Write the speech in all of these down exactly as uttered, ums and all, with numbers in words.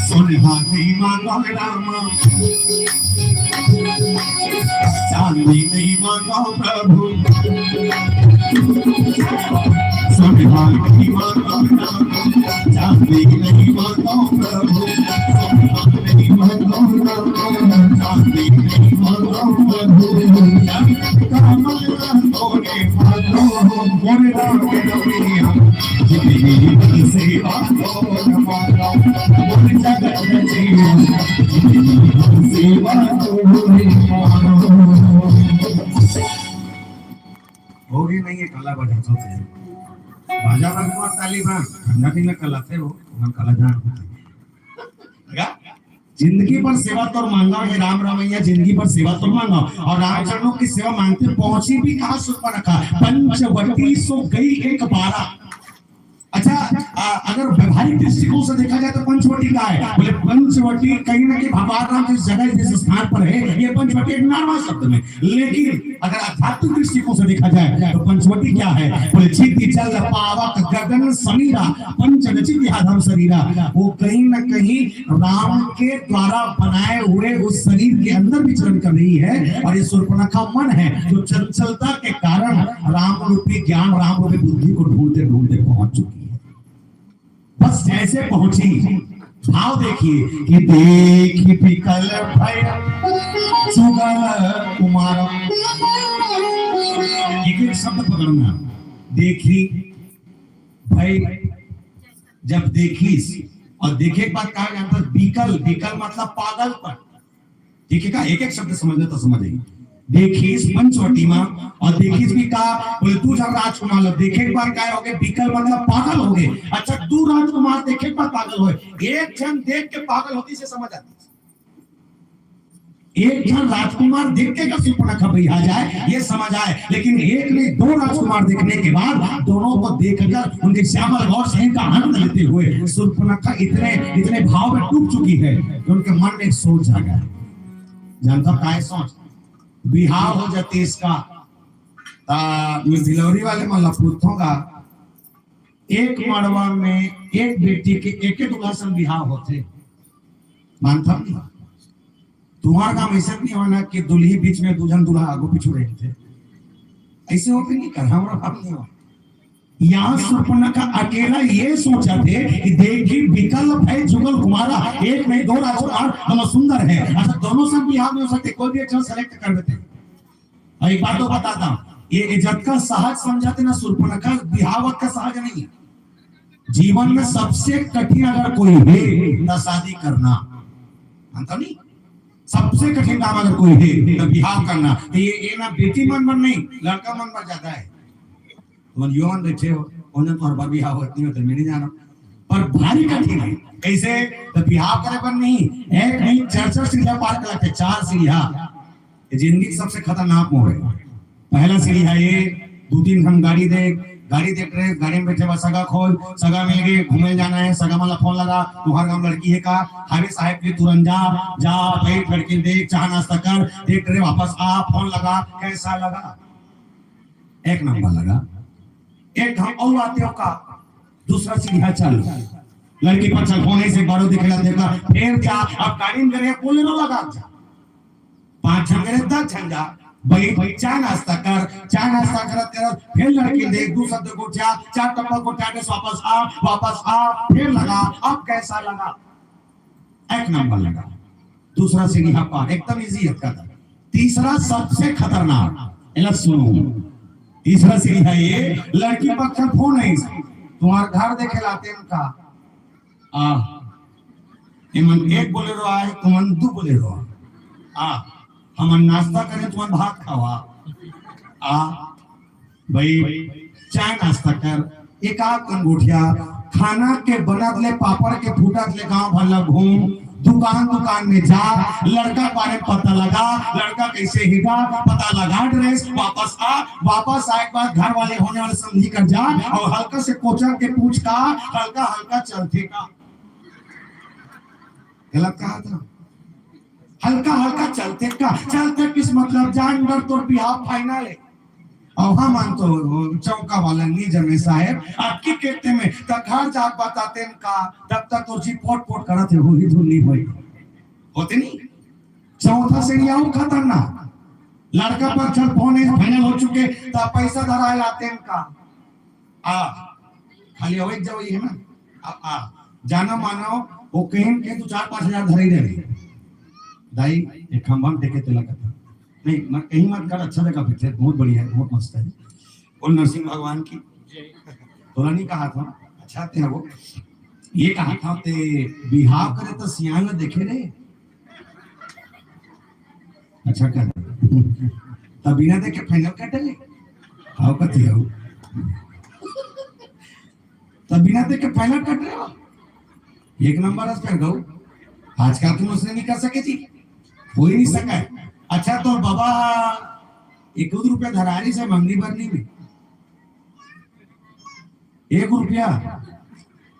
सोनहा नहीं मांगो रामा, चांदी नहीं मांगो प्रभु। सोनहा नहीं मांगो रामा, चांदी नहीं मांगो प्रभु। सोनहा नहीं मांगो रामा, चांदी नहीं मांगो प्रभु। कमल तोरे मांगो, मोरे राम रमैया। जिंदगी भर सेवा तोर मांगो, मोर जगत जिया। जिंदगी भर सेवा तोर मांगो। होगे नहीं ये काला बाजार चलते हैं। बाजा में कुमार ताली बा, ठंडा ठंडा कलाते हो, हम काला जान होते हैं। लगा? जिंदगी भर सेवा तोर मांगो हे राम रमैया, जिंदगी भर सेवा तोर मांगो। और राम चरणों की सेवा मांगते पहुंची भी कहाँ सूर्पनखा? पंचवटी सो गई एक बारा। अच्छा, आ, अगर व्यवहारिक दृष्टिकोण से देखा जाए तो पंचवटी का है? बोले, पंचवटी कहीं ना कहीं भगवान राम जिस जगह, जिस स्थान पर है, ये पंचवटी एक नॉर्मल शब्द में। लेकिन अगर आध्यात्मिक दृष्टिकोण से देखा जाए तो पंचवटी क्या है? बोले, छिति जल पावक गगन समीरा, पंच रचित यह धर्म शरीरा। वो कहीं ना कहीं राम के द्वारा बनाए हुए उस शरीर के अंदर विचरण कर रही है। और ये सूर्पनखा मन है, जो चंचलता के कारण राम रूपी ज्ञान, राम रूपी बुद्धि को ढूंढते ढूंढते पहुंच चुकी है। बस जैसे पहुंची, भाव देखिए कि देखि बिकल भय जुगल कुमार। एक एक शब्द पकड़ना। देखि भय, जब देखिस, और देखे के बाद कहा जाता है बिकल। बिकल मतलब पागलपन। ठीक है का? एक एक शब्द समझ में तो समझ आई। देखिस पंचवटी में, और देखिस भी का? बोले, दू झन राजकुमार ला देखे के बाद काय होगे? बिकल मतलब पागल होगे। अच्छा, दू राजकुमार देखे के बाद पागल होए, एक झन देख के पागल होती से समझ आती। एक झन राजकुमार देख के का सूर्पनखा बिहा जाए, ये समझ आए, लेकिन एक नहीं, दो राजकुमार देखने के बाद दोनों को देखकर उनके श्यामल गौर से इनका आनंद लेते हुए सूर्पनखा इतने, इतने भाव में डूब चुकी है कि उनके मन में एक सोच जागा है। जानता काय सोच? बिहाव हो जाती इसका, ता मैं भिलौरी वाले मन ला पूछथों गा, एक मड़वा में एक बेटी के एक दूल्हा संग बिहाव होथे, मानता नहीं? तुम्हार गांव ऐसा नहीं होना कि दुल्ही बीच में दू झन दूल्हा आगू पीछू रहे थे, ऐसे होते नहीं कर, हमारा बाप नहीं हो। यहाँ सूर्पनखा अकेला ये सोचा थे कि देखि बिकल भय जुगल कुमारा, एक नहीं दो राजकुमार हम सुंदर है। अच्छा, दोनों संग बिहाव नहीं हो सकते, कोई भी एक जन सेलेक्ट कर देते। और एक बात तो बताता हूँ, ये, ये जतका सहज समझाते ना सूर्पनखा, बिहाव का सहज नहीं है। जीवन में सबसे कठिन अगर कोई है तो शादी करना, मानता नहीं? सबसे कठिन काम अगर कोई है तो बिहाव करना। तो ये, ये ना बेटी मन बर नहीं, लड़का मन बर ज्यादा है। तुमन यो मन बैठे हो, उन्हें तो हर बार बिहाव होती हो तो मैं नहीं जाना, पर भारी कठिन है। कैसे? तो बिहाव करे बर नहीं, एक नहीं, चार चार सीढ़िया पार कर लगते, चार सीढ़िया। ये जिंदगी के सबसे खतरनाक मोड़ है। पहला सीढ़ी है ये, दू तीन हम गाड़ी देख, गाड़ी देख रहे, गाड़ी में बैठे बा सगा खोज, सगा मिल गए, घूमे जाना है, सगा मन ला फोन लगा, तुम्हार गांव लड़की है का, हवे साहेब के तुरंत जा, जा बैठ, लड़की देख, चाह नाश्ता कर, देख रहे, वापस आ, फोन लगा, कैसा लगा? एक नंबर लगा। एक हम और आते हो का, दूसरा सीढ़िया चल, लड़की पर चल, फोन से बारो दिखेला देखा, फिर जा, अब गाड़ी में गए, बोलेरो लगा जा, पांच झन गए, दस झन जा, भाई, भाई, चाय नाश्ता कर, चाय नाश्ता करत करत, फिर लड़की देख, दू शब्द को जा, चार टप्पा को चाय दे, वापस आ, वापस आ, फिर लगा, अब कैसा लगा? एक नंबर लगा। दूसरा सीढ़ी पार, एकदम इजी है का। तीसरा सबसे खतरनाक, एला सुनो। तीसरा सीढ़ी है ये, लड़की पक्ष का फोन है, तुम्हार घर देखे लाते हैं का। आ, एमन एक बोलेरो आए, तुमन दू बोलेरो आ। हमन नाश्ता करें, तुमन भात खावा। आ, भाई, चाय नाश्ता कर, एक आध कन गोठिया, खाना के बनत ले, पापड़ के फूटत ले, गांव भर ला घूम, दुकान दुकान में जा, लड़का के बारे में पता लगा, लड़का कैसे हिगा, पता लगा, ड्रेस, वापस आ, वापस आए के बाद घर वाले होने वाले समधी कर जा, और हल्का से कोचर के पूछ का, हल्का हल्का चलते का। गलत कहा था। हल्का हल्का चलते का, चलते किस मतलब, जान डर तोर बिहाव final है। अउ हमन तो चौका वाला नी जमे साहेब, अबकी केते में त घर जाके बतातेन का, तब तक तोर जी पोट पोट करत हे, होही धुन नी होही। होते नी? चौथा सीढ़ी अउ खतरनाक। लड़का पक्ष ह फोन हे, final हो चुके, त पैसा धराय ला आतेन का। आ, खाली अवई जवई हे ना। आ, आ, जाना मानो, वो कहीं के तू चार पाँच हजार धरे रहे। दाई, एक खंभा में देखे तेला कथा। नहीं, मैं कहीं मत कर, अच्छा जगह पे थे, बहुत बढ़िया है, बहुत मस्त है। बोल नरसिंह भगवान की। तोला नहीं कहा था, अच्छा थे वो। ये कहा था, ते बिहाव करे तो सियान ला देखे रे। अच्छा कर। तब बिना देखे final कटे ले। हाव कथी हो? तब बिना देखे final कट रहे हो? एक नंबर अस कर गऊ। आजकल तुम उसने नहीं कर सके जी। हो ही नहीं सका है। अच्छा तो बाबा एक दो रुपया धरारी से मंगनी भरनी में। एक रुपया,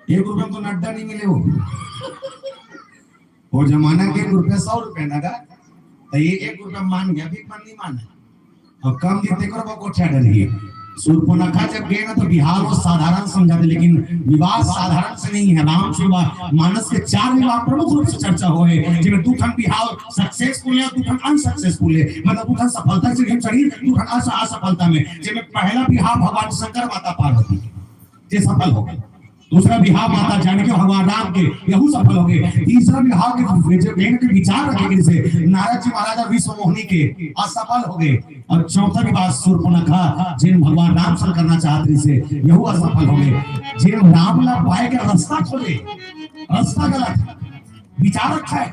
एक रुपया तो नड्डा नहीं मिले वो। वो जमाना के एक रुपया सौ रुपया ना था, तो ये एक रुपया मान गया, अभी मन नहीं माना। और कम देते करो, वो कोठा डर ही। सूर्पनखा जब गए ना तो बिहाव वो साधारण समझा थे, लेकिन विवाह साधारण से नहीं है। रामचरित मानस के चार विवाह प्रमुख रूप से चर्चा हुए, जिसमें दू ठन बिहाव successful है, दू ठन unsuccessful है, मतलब दू ठन सफलता से चढ़ी, दू ठन अस-, असफलता में, जिसमें पहला बिहाव भगवान शंकर माता पार्वती, जे सफल हो गए। दूसरा बिहाव माता जानकी भगवान राम के, यहू सफल हो गए। तीसरा बिहाव के जो वेद के विचार रखे गए से नारद जी महाराज और विश्व मोहिनी के असफल हो गए। और चौथा विवाह सूर्पनखा, जिन भगवान राम से करना चाहत रही से, यहू असफल हो गए। जिन राम ला पाए के रास्ता खोले, रास्ता गलत है, विचार अच्छा है,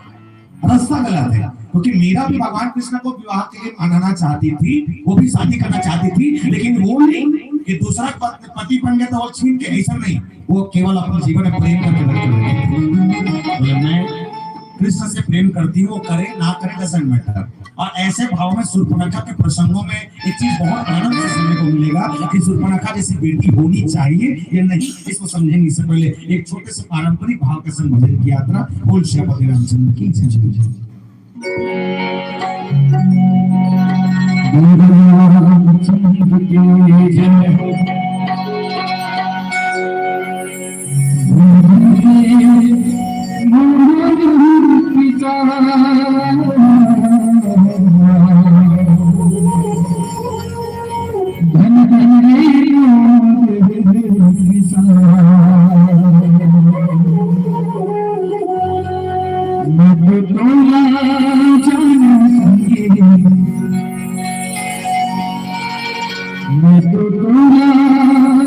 रास्ता गलत है। क्योंकि मीरा भी भगवान कृष्ण को विवाह के लिए मनाना चाहती थी, वो भी शादी करना चाहती थी, लेकिन वो नहीं कि दूसरा पत-, पति बन गया तो वो छीन के, ऐसा नहीं। वो केवल अपने जीवन में प्रेम करके लड़के लड़की थी। बोले, "मैं कृष्ण से प्रेम करती हूँ, वो करे ना करे, doesn't matter।" और ऐसे भाव में सूर्पनखा के प्रसंगों में एक चीज बहुत आनंद से सुनने को मिलेगा कि सूर्पनखा जैसी बेटी होनी चाहिए या नहीं, इसको समझेंगे। इससे पहले एक छोटे से पारंपरिक भाव के संग भजन की यात्रा। बोल श्रीपति रामचंद्र की जय। जय जय। रामचंद्र की जय। मैं तो तोला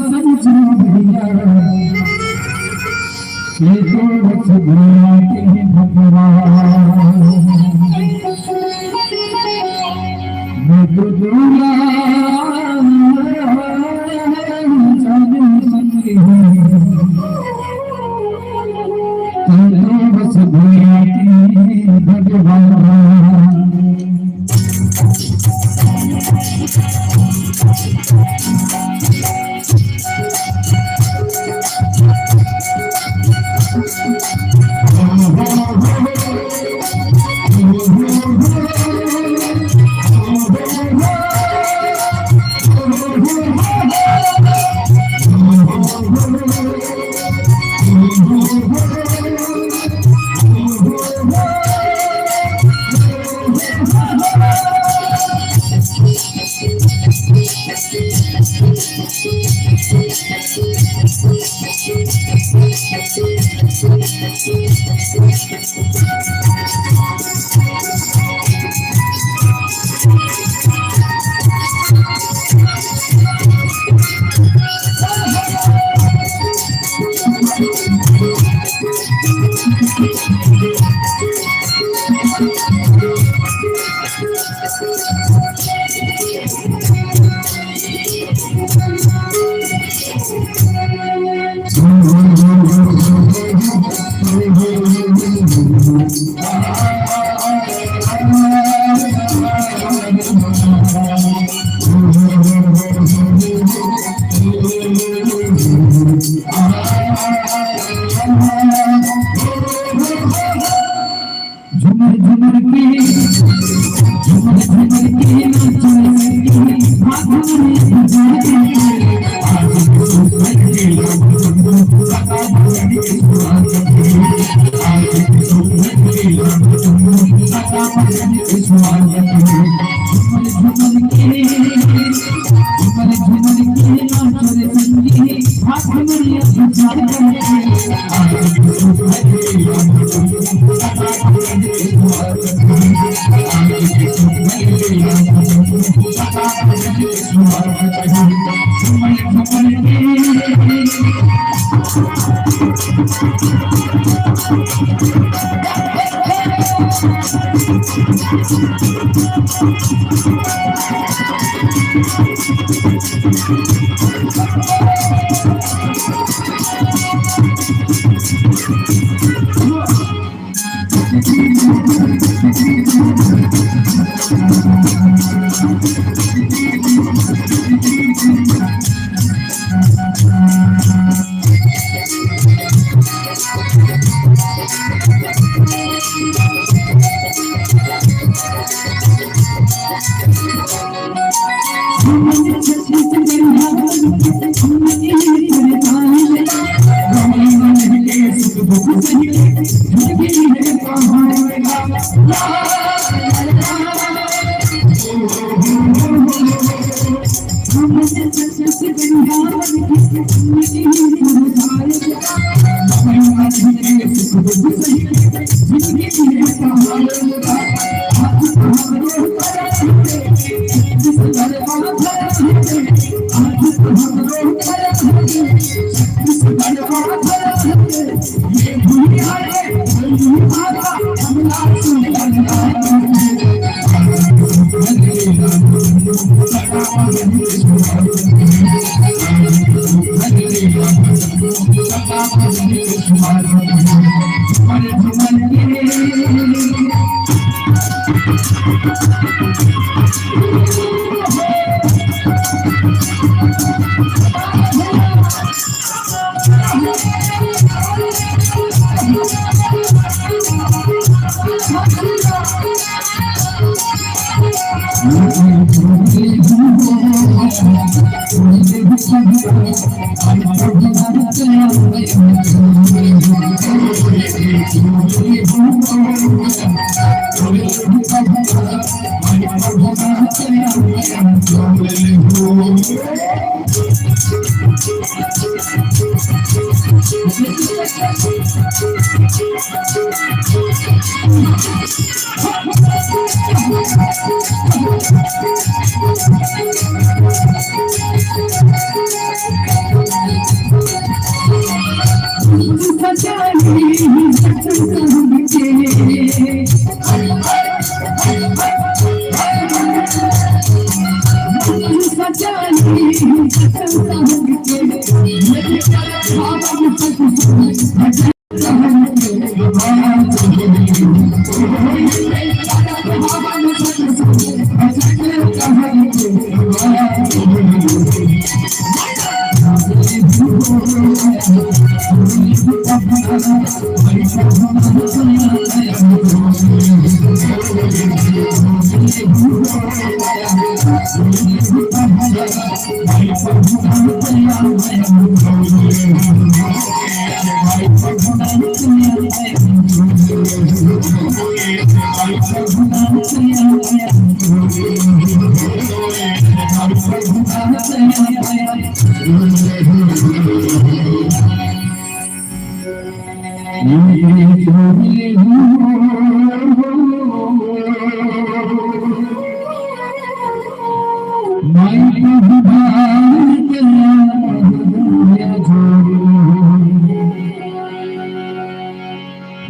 समझू भैया, ये तो बस भैया के भगवान। मैं तो तोला जाने संगी, ये तो बस भैया के भगवान।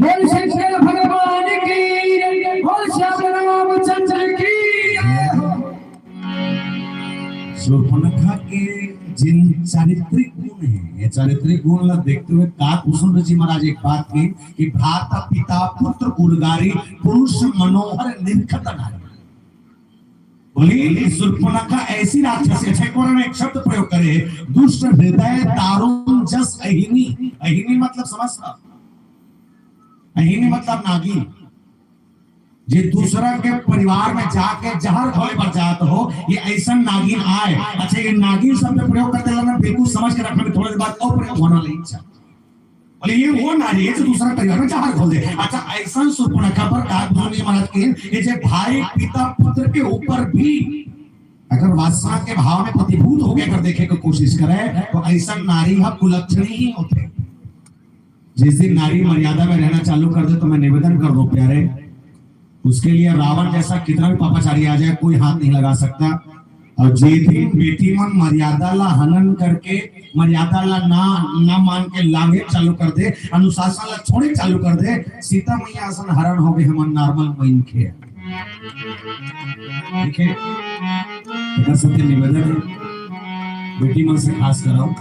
बोल शंकर भगवान की, बोल श्याम रामचंद्र की। शूर्पणखा के जिन चारित्रिक गुण हे, ये चारित्रिक गुण ला देखते हुए काकुसुंड जी महाराज एक बात कही कि भ्राता पिता पुत्र उर्गारी पुरुष मनोहर निर्खत नारी। बोली, शूर्पणखा ऐसी राक्षसी, छह कोण में एक शब्द प्रयोग करे, दुष्ट हृदय दारुण जस अहिनी। अहिनी मतलब समझता, अहिनी मतलब नागिन। जे दूसरा के परिवार में जाके जहर घोले बर जात हो, ये ऐसा नागिन आए। अच्छा, ये नागिन शब्द प्रयोग करते रहना, बिल्कुल समझ के रखना, थोड़ा देर बाद और प्रयोग होना नहीं। अच्छा, बोले, ये वो नारी है जो दूसरा परिवार में जहर घोल दे। अच्छा, ऐसा शूर्पणखा पर काकभुजंग महाराज के, ये जे भाई पिता पुत्र के ऊपर भी अगर वासना के भाव में प्रतिभूत हो गया, अगर देखे की कोशिश करे, तो ऐसा नारी हम कुलक्षणी ही होते। जिस दिन नारी मर्यादा में रहना चालू कर दे, तो मैं निवेदन कर दूं प्यारे, उसके लिए रावण जैसा कितना भी पापाचारी आ जाए, कोई हाथ नहीं लगा सकता। और जे दिन बेटी मन मर्यादा ला हनन करके, मर्यादा ला ना, ना मान के लांघे चालू कर दे, अनुशासन ला छोड़े चालू कर दे, सीता मैया असन हरण हो गए, हमन नॉर्मल माइंड के। ठीक है, एकर सबके निवेदन है, बेटी मन से खास करव,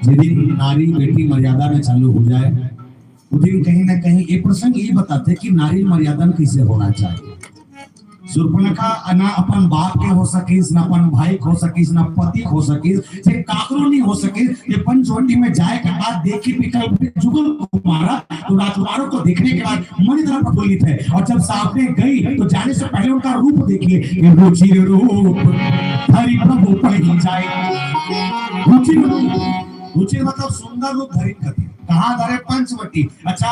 जे दिन नारी बेटी मर्यादा में चालू हो जाए, वो दिन कहीं ना कहीं ये प्रसंग ये बताते कि नारी मर्यादा में कैसे होना चाहिए। शूर्पणखा ना अपन बाप के हो सकिस, ना अपन भाई के हो सकिस, ना पति के हो सकिस, जे काकरो नहीं हो सकिस। ये पंचवटी में जाए के बाद देखी विकल्प जुगल कुमारा, तो राजकुमारों को देखने के बाद मन इतना प्रफुल्लित है। और जब सामने गई तो जाने से पहले उनका रूप देखिए, ये रुचिर रूप धरि प्रभु पहिं जाय। रुचिर रूप, रुचिर मतलब सुंदर रूप धरिन कथे। कहाँ धरे? पंचवटी। अच्छा,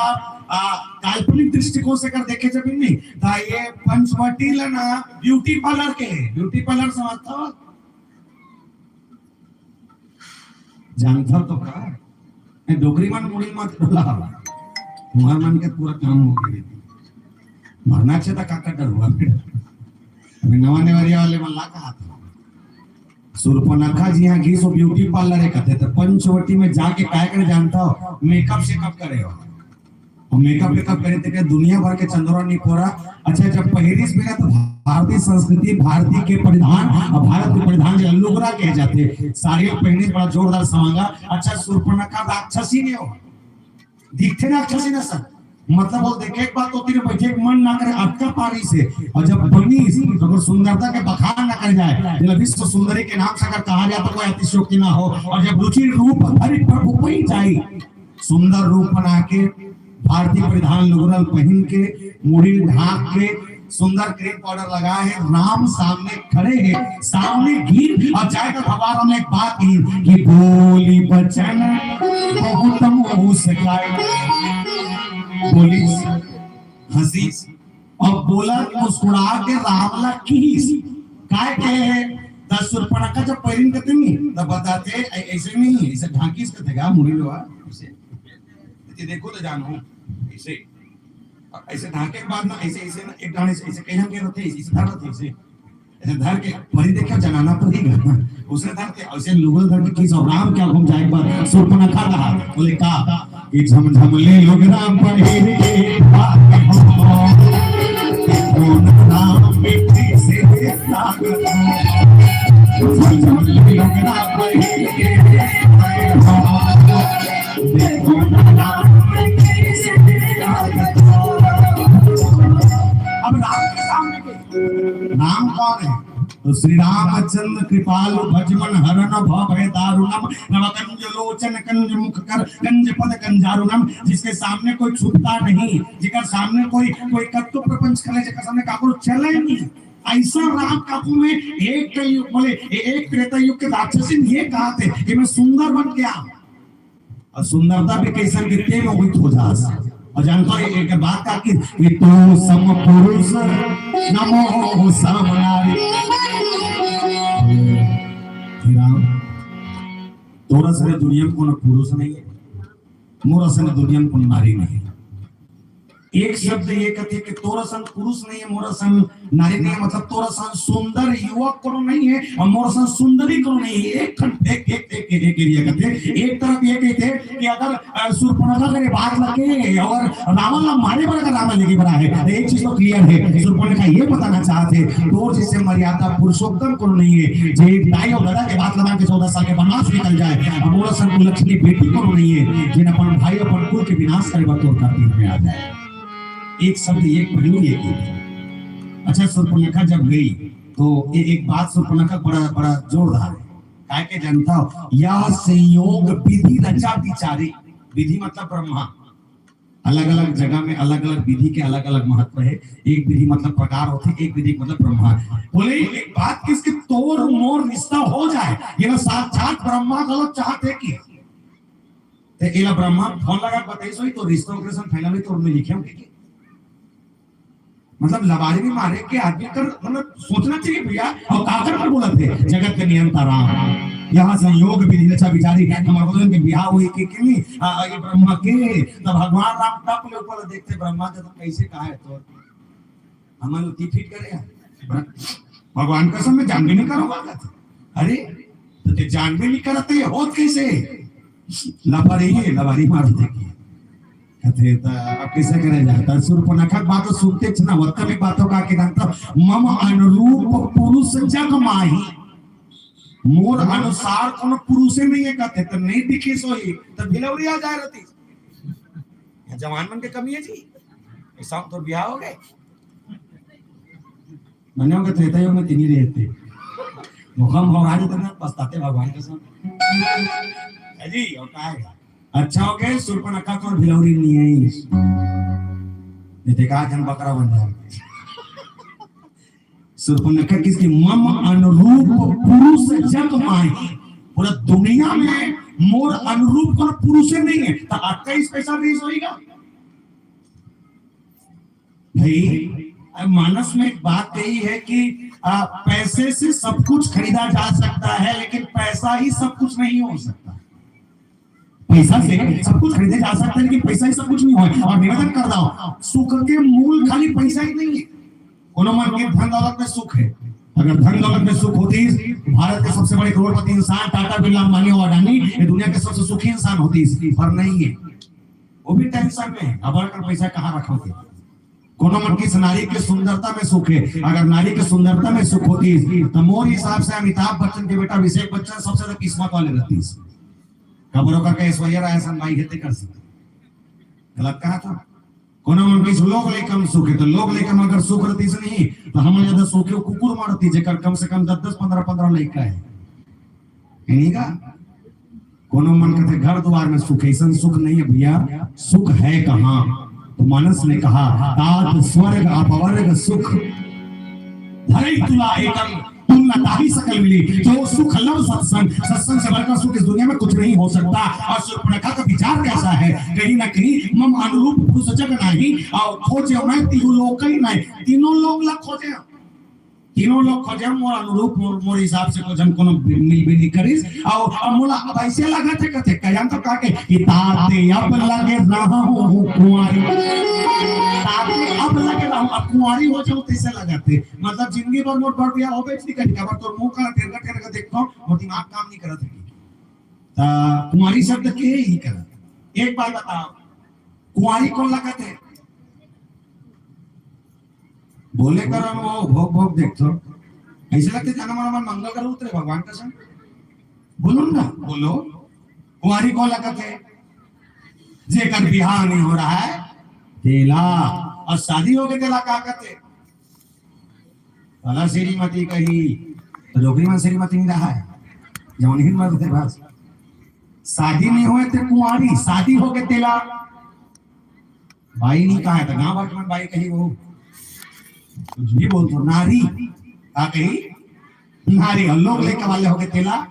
आ, काल्पनिक दृष्टिकोण से अगर देखे जब नहीं, तो ये पंचवटी ला ना ब्यूटी पार्लर के है। ब्यूटी पार्लर समझता हो? जानता तो का? मैं डोकरी मन मुड़ी मत बोला। वहाँ मन के पूरा काम हो गया। मरना अच्छा था, काका डर हुआ फिर। अभी नवा नेवरिया वाले मन ला कहा था। शूर्पणखा जी यहाँ गीस वो ब्यूटी पार्लर है कहते, तो पंचवटी में जाके काय करे जानता हो? मेकअप शेकअप करे हो। और मेकअप वेकअप करे तेके दुनिया भर के चंदवा नहीं फोरा। अच्छा, जब पहिरिस भी ना तो भारतीय संस्कृति, भारतीय के परिधान और भारत के परिधान जो लुगरा कहे जाते, साड़ी पहिरिस बड़ा जोरदार समांगा। अच्छा, शूर्पणखा राक्षसी नहीं हो, दिखते राक्षसी ना सर, मतलब वो देखे एक बात तो तेरे बैठे एक मन ना करे अटका पारी से। और जब बनी तो अगर सुंदरता के बखान ना करे जाए, जेला विश्व सुंदरी के नाम से अगर कहा जाए तो कोई अतिशयोक्ति ना हो। और जब रुचि रूप धरि प्रभु पहिं जाय, सुंदर रूप बना के, भारतीय परिधान लुगरल पहिन के, मुड़ी ढांक के, सुंदर क्रीम पाउडर लगा है, राम सामने खड़े हैं, सामने गिर और जाकर भगवान राम ने एक बात की कि बोली बचन बहुत मुस्काए। बोली, हंसी और बोला, मुस्कुरा के राम ला किहिस। काय के दस शूर्पणखा जब पहिरिन कथे नहीं, तब बताते ऐ-, ऐसे नहीं, ऐसे ढांकिस कथे गा मुड़ी लोहा, ऐसे। ये देखो तो जानो, ऐसे। ऐसे ढांके के बाद ना, ऐसे, ऐसे ना, एक डांड ऐसे, ऐसे कहीं हम कह रहे थे, ऐसे धर रहे थे, ऐसे। ऐसे धर के, परी देखा, जनाना परी। उसने धर के, ऐसे लुगल धर के किहिस, राम क्या घूम जाए एक बार, शूर्पणखा कहा, बोले का? कि झमझमली लुगरा पहिर के भाग हो। कौन राम मिट्टी से लागत हो। झमझमली लुगरा पहिर के भाग हो। कौन राम मिट्टी से लागत हो। अब राम के सामने के, राम कौन है? तो श्री रामचंद्र कृपालु भजमन हरन भव भय दारुणम नवकंज लोचन कंज मुख कर कंज पद कंजारुणम, जिसके सामने कोई छुपता नहीं, जेकर सामने कोई, कोई कत्तो प्रपंच करे, जेकर सामने काकरो चले नहीं। ऐसा राम काबू में एक कलयुग बोले, ए-, एक त्रेता युग के राक्षसी ने ये कहा थे कि मैं सुंदर बन गया। और सुंदरता भी कैसन के तेल मोहित हो जास। और जानता है एक बात का कि, कि तो सम पुरुष नमो सम नारी। हे राम, तोर असन दुनिया में कोनो पुरुष नहीं है, मोर असन दुनिया में कोनो नारी नहीं है। एक शब्द ये कथे कि तोर असन पुरुष नहीं है, मोर असन नारी नहीं है, मतलब तोर असन सुंदर युवक कोनो नहीं है और मोर असन सुंदरी कोनो नहीं है। एक ठन, एक, एक, एक, एक, एक एरिया कथे, एक तरफ ये कहते कि अगर, अ, शूर्पणखा करे बात लगे और रावण ला मारे बर अगर रावण लेके बना है, तो एक चीज तो क्लियर है, शूर्पणखा ये बताना चाहते, तोर जैसे मर्यादा पुरुषोत्तम कोनो नहीं है, जे दाई और दादा के बात लगा के चौदह साल के वनवास निकल जाए, और मोर असन कुलक्षणी बेटी कोनो नहीं है, जिन अपन भाई अपन कुल के विनाश करे बर तोर का तीर में आ जाए। एक शब्द, एक पहलू ये की। अच्छा, शूर्पणखा जब गई तो ए-, एक बात शूर्पणखा बड़ा, बड़ा जोरदार है, काय के जानता हो, या संयोग विधि रचा विचारी, विधि मतलब ब्रह्मा, अलग-अलग जगह में अलग-अलग विधि के अलग-अलग महत्व हे। एक विधि मतलब प्रकार होथे, एक विधि मतलब ब्रह्मा। बोले एक बात, किसके तोर मोर रिश्ता हो जाए, ये ना साक्षात ब्रह्मा गलत चाहत हे कि? ते एला ब्रह्मा फोन लगा के बताइस होही, तो रिश्ता ओकरे संग final होही, तो ओमे लिखे होही कि? मतलब लबारी में मारे के आदमी कर, मतलब सोचना चाहिए भैया। और काकर पर बोलत हे, जगत के नियंता राम। यहाँ संयोग विधि रचा बिचारी, हमर बगल में बिहाव होही कि, कि नहीं? आ, ये ब्रह्मा के, तब भगवान राम टप ले ऊपर देखथे ब्रह्मा के, तो कैसे कहा है तो हमन ती फिट करे हैं। भगवान कसम मैं जान भी नहीं करूंगा कहथे। अरे, तो ते जान भी नहीं करत, ये होत कैसे? लबारी हे, लबारी मार देथे। कहथे, "त अब कैसे करे जाए?" त शूर्पणखा के बात तो सुनते छ ना, वत्ता भी बातों का के जानता, "मम अनुरूप पुरुष जग माही।" मोर अनुसार कोनो पुरुषे नहीं है कहथे, त नहीं दिखे सोही, त भिलौरी आ जाए रहती। जवान मन के कमी है जी। ऐसा तो ब्याह हो गए। मने होगे त्रेता युग में तिनी रहते। मुखम भगवान तो ना पछताते भगवान के साथ। है जी, और का है? अच्छा हो गए, शूर्पणखा तो भिलौरी नहीं है। ये देखा जन बकरा बन जाए। शूर्पणखा किसकी? "मम अनुरूप पुरुष जग माही।" पूरा दुनिया में मोर अनुरूप कोनो पुरुष नहीं है। तो आपका special race होएगा भाई। अब मानस में एक बात यही है कि आ, पैसे से सब कुछ खरीदा जा सकता है, लेकिन पैसा ही सब कुछ नहीं हो सकता। पैसा से सब कुछ खरीदे जा सकता है, लेकिन पैसा ही सब कुछ नहीं होय। और निवेदन करता हूँ, सुख के मूल खाली पैसा ही नहीं है। कोनो मन के धन दौलत में सुख है। अगर धन दौलत में सुख होती, भारत के सबसे बड़े करोड़पति इंसान टाटा, बिरला, अंबानी और अडानी ये दुनिया के सबसे सुखी इंसान होती, पर नहीं है। वो भी टेंशन में है, अब अगर पैसा कहाँ रखोगे? कोनो मन के नारी के सुंदरता में सुख है। अगर नारी के सुंदरता में सुख होती, तो मोर हिसाब से अमिताभ बच्चन के बेटा अभिषेक बच्चन सबसे ज्यादा किस्मत वाले रहती। खबरों का ऐश्वर्या राय सन भाई हेते कर सकते। गलत कहा था। कोनो मन के लोग लइका में सुख है, तो लोग लइका में अगर सुख रहती से नहीं, तो हम ज्यादा सुखी कुकुर मारती, जेकर कम से कम दस दस, पन्द्रह पन्द्रह लइका है। है नहीं का? कोनो मन कहते घर द्वार में सुख, ऐसन सुख नहीं है भैया। सुख है कहाँ? तो मानस ने कहा, "तात स्वर्ग अपवर्ग सुख, धरई तुला एकम, तुल न ताहि सकल मिली।" जो सुख लव सत्संग, सत्संग से बढ़कर सुख इस दुनिया में कुछ नहीं हो सकता। और शूर्पणखा का विचार कैसा है? कहीं ना कहीं मम अनुरूप पुरुष जग नाही, और खोजे मैं तिहु लोक ही नहीं, तीनों लोक ला खोजे। तीनों लोग खोजे, मोर अनुरूप, मोर, मोर हिसाब से खोजन कोनो मिल भी नहीं करिस। और, और मोला अब ऐसे लगा थे, कहते, कयान तो का के, कि ताते अब लगे रहा हूँ कुंवारी। ताते अब लगे रहा हूँ, अब कुंवारी हो जाऊँ, तैसे लगा थे। मतलब, जिंदगी भर मोर बर बियाह होबे नहीं करी, काबर तोर मुंह का टेरका टेरका देखो, मोर दिमाग काम नहीं करत है। ता कुंवारी शब्द के ही करा। एक बात बताओ, कुंवारी कौन लगत है? बोले करन वो भोग भोग देखथो। ऐसे लगते जन्म मन मंगल कर उतरे भगवान कसम। बोलो ना, बोलो। कुंवारी कौन लगत है? जेकर बिहाव नहीं हो रहा है, तेला। और शादी हो गए, तेला का कहते? भला श्रीमती कही, तो डोकरी मन श्रीमती नहीं रहा है। जौन हिन मत थे बस। शादी नहीं होए तो कुंवारी, शादी हो गए, तेला। बाई नहीं कहा है, तो गाँव भर के मन बाई कही वो। कुछ भी बोल दो, नारी। का कही? नारी, और लोग लइका वाले हो गए, तेला।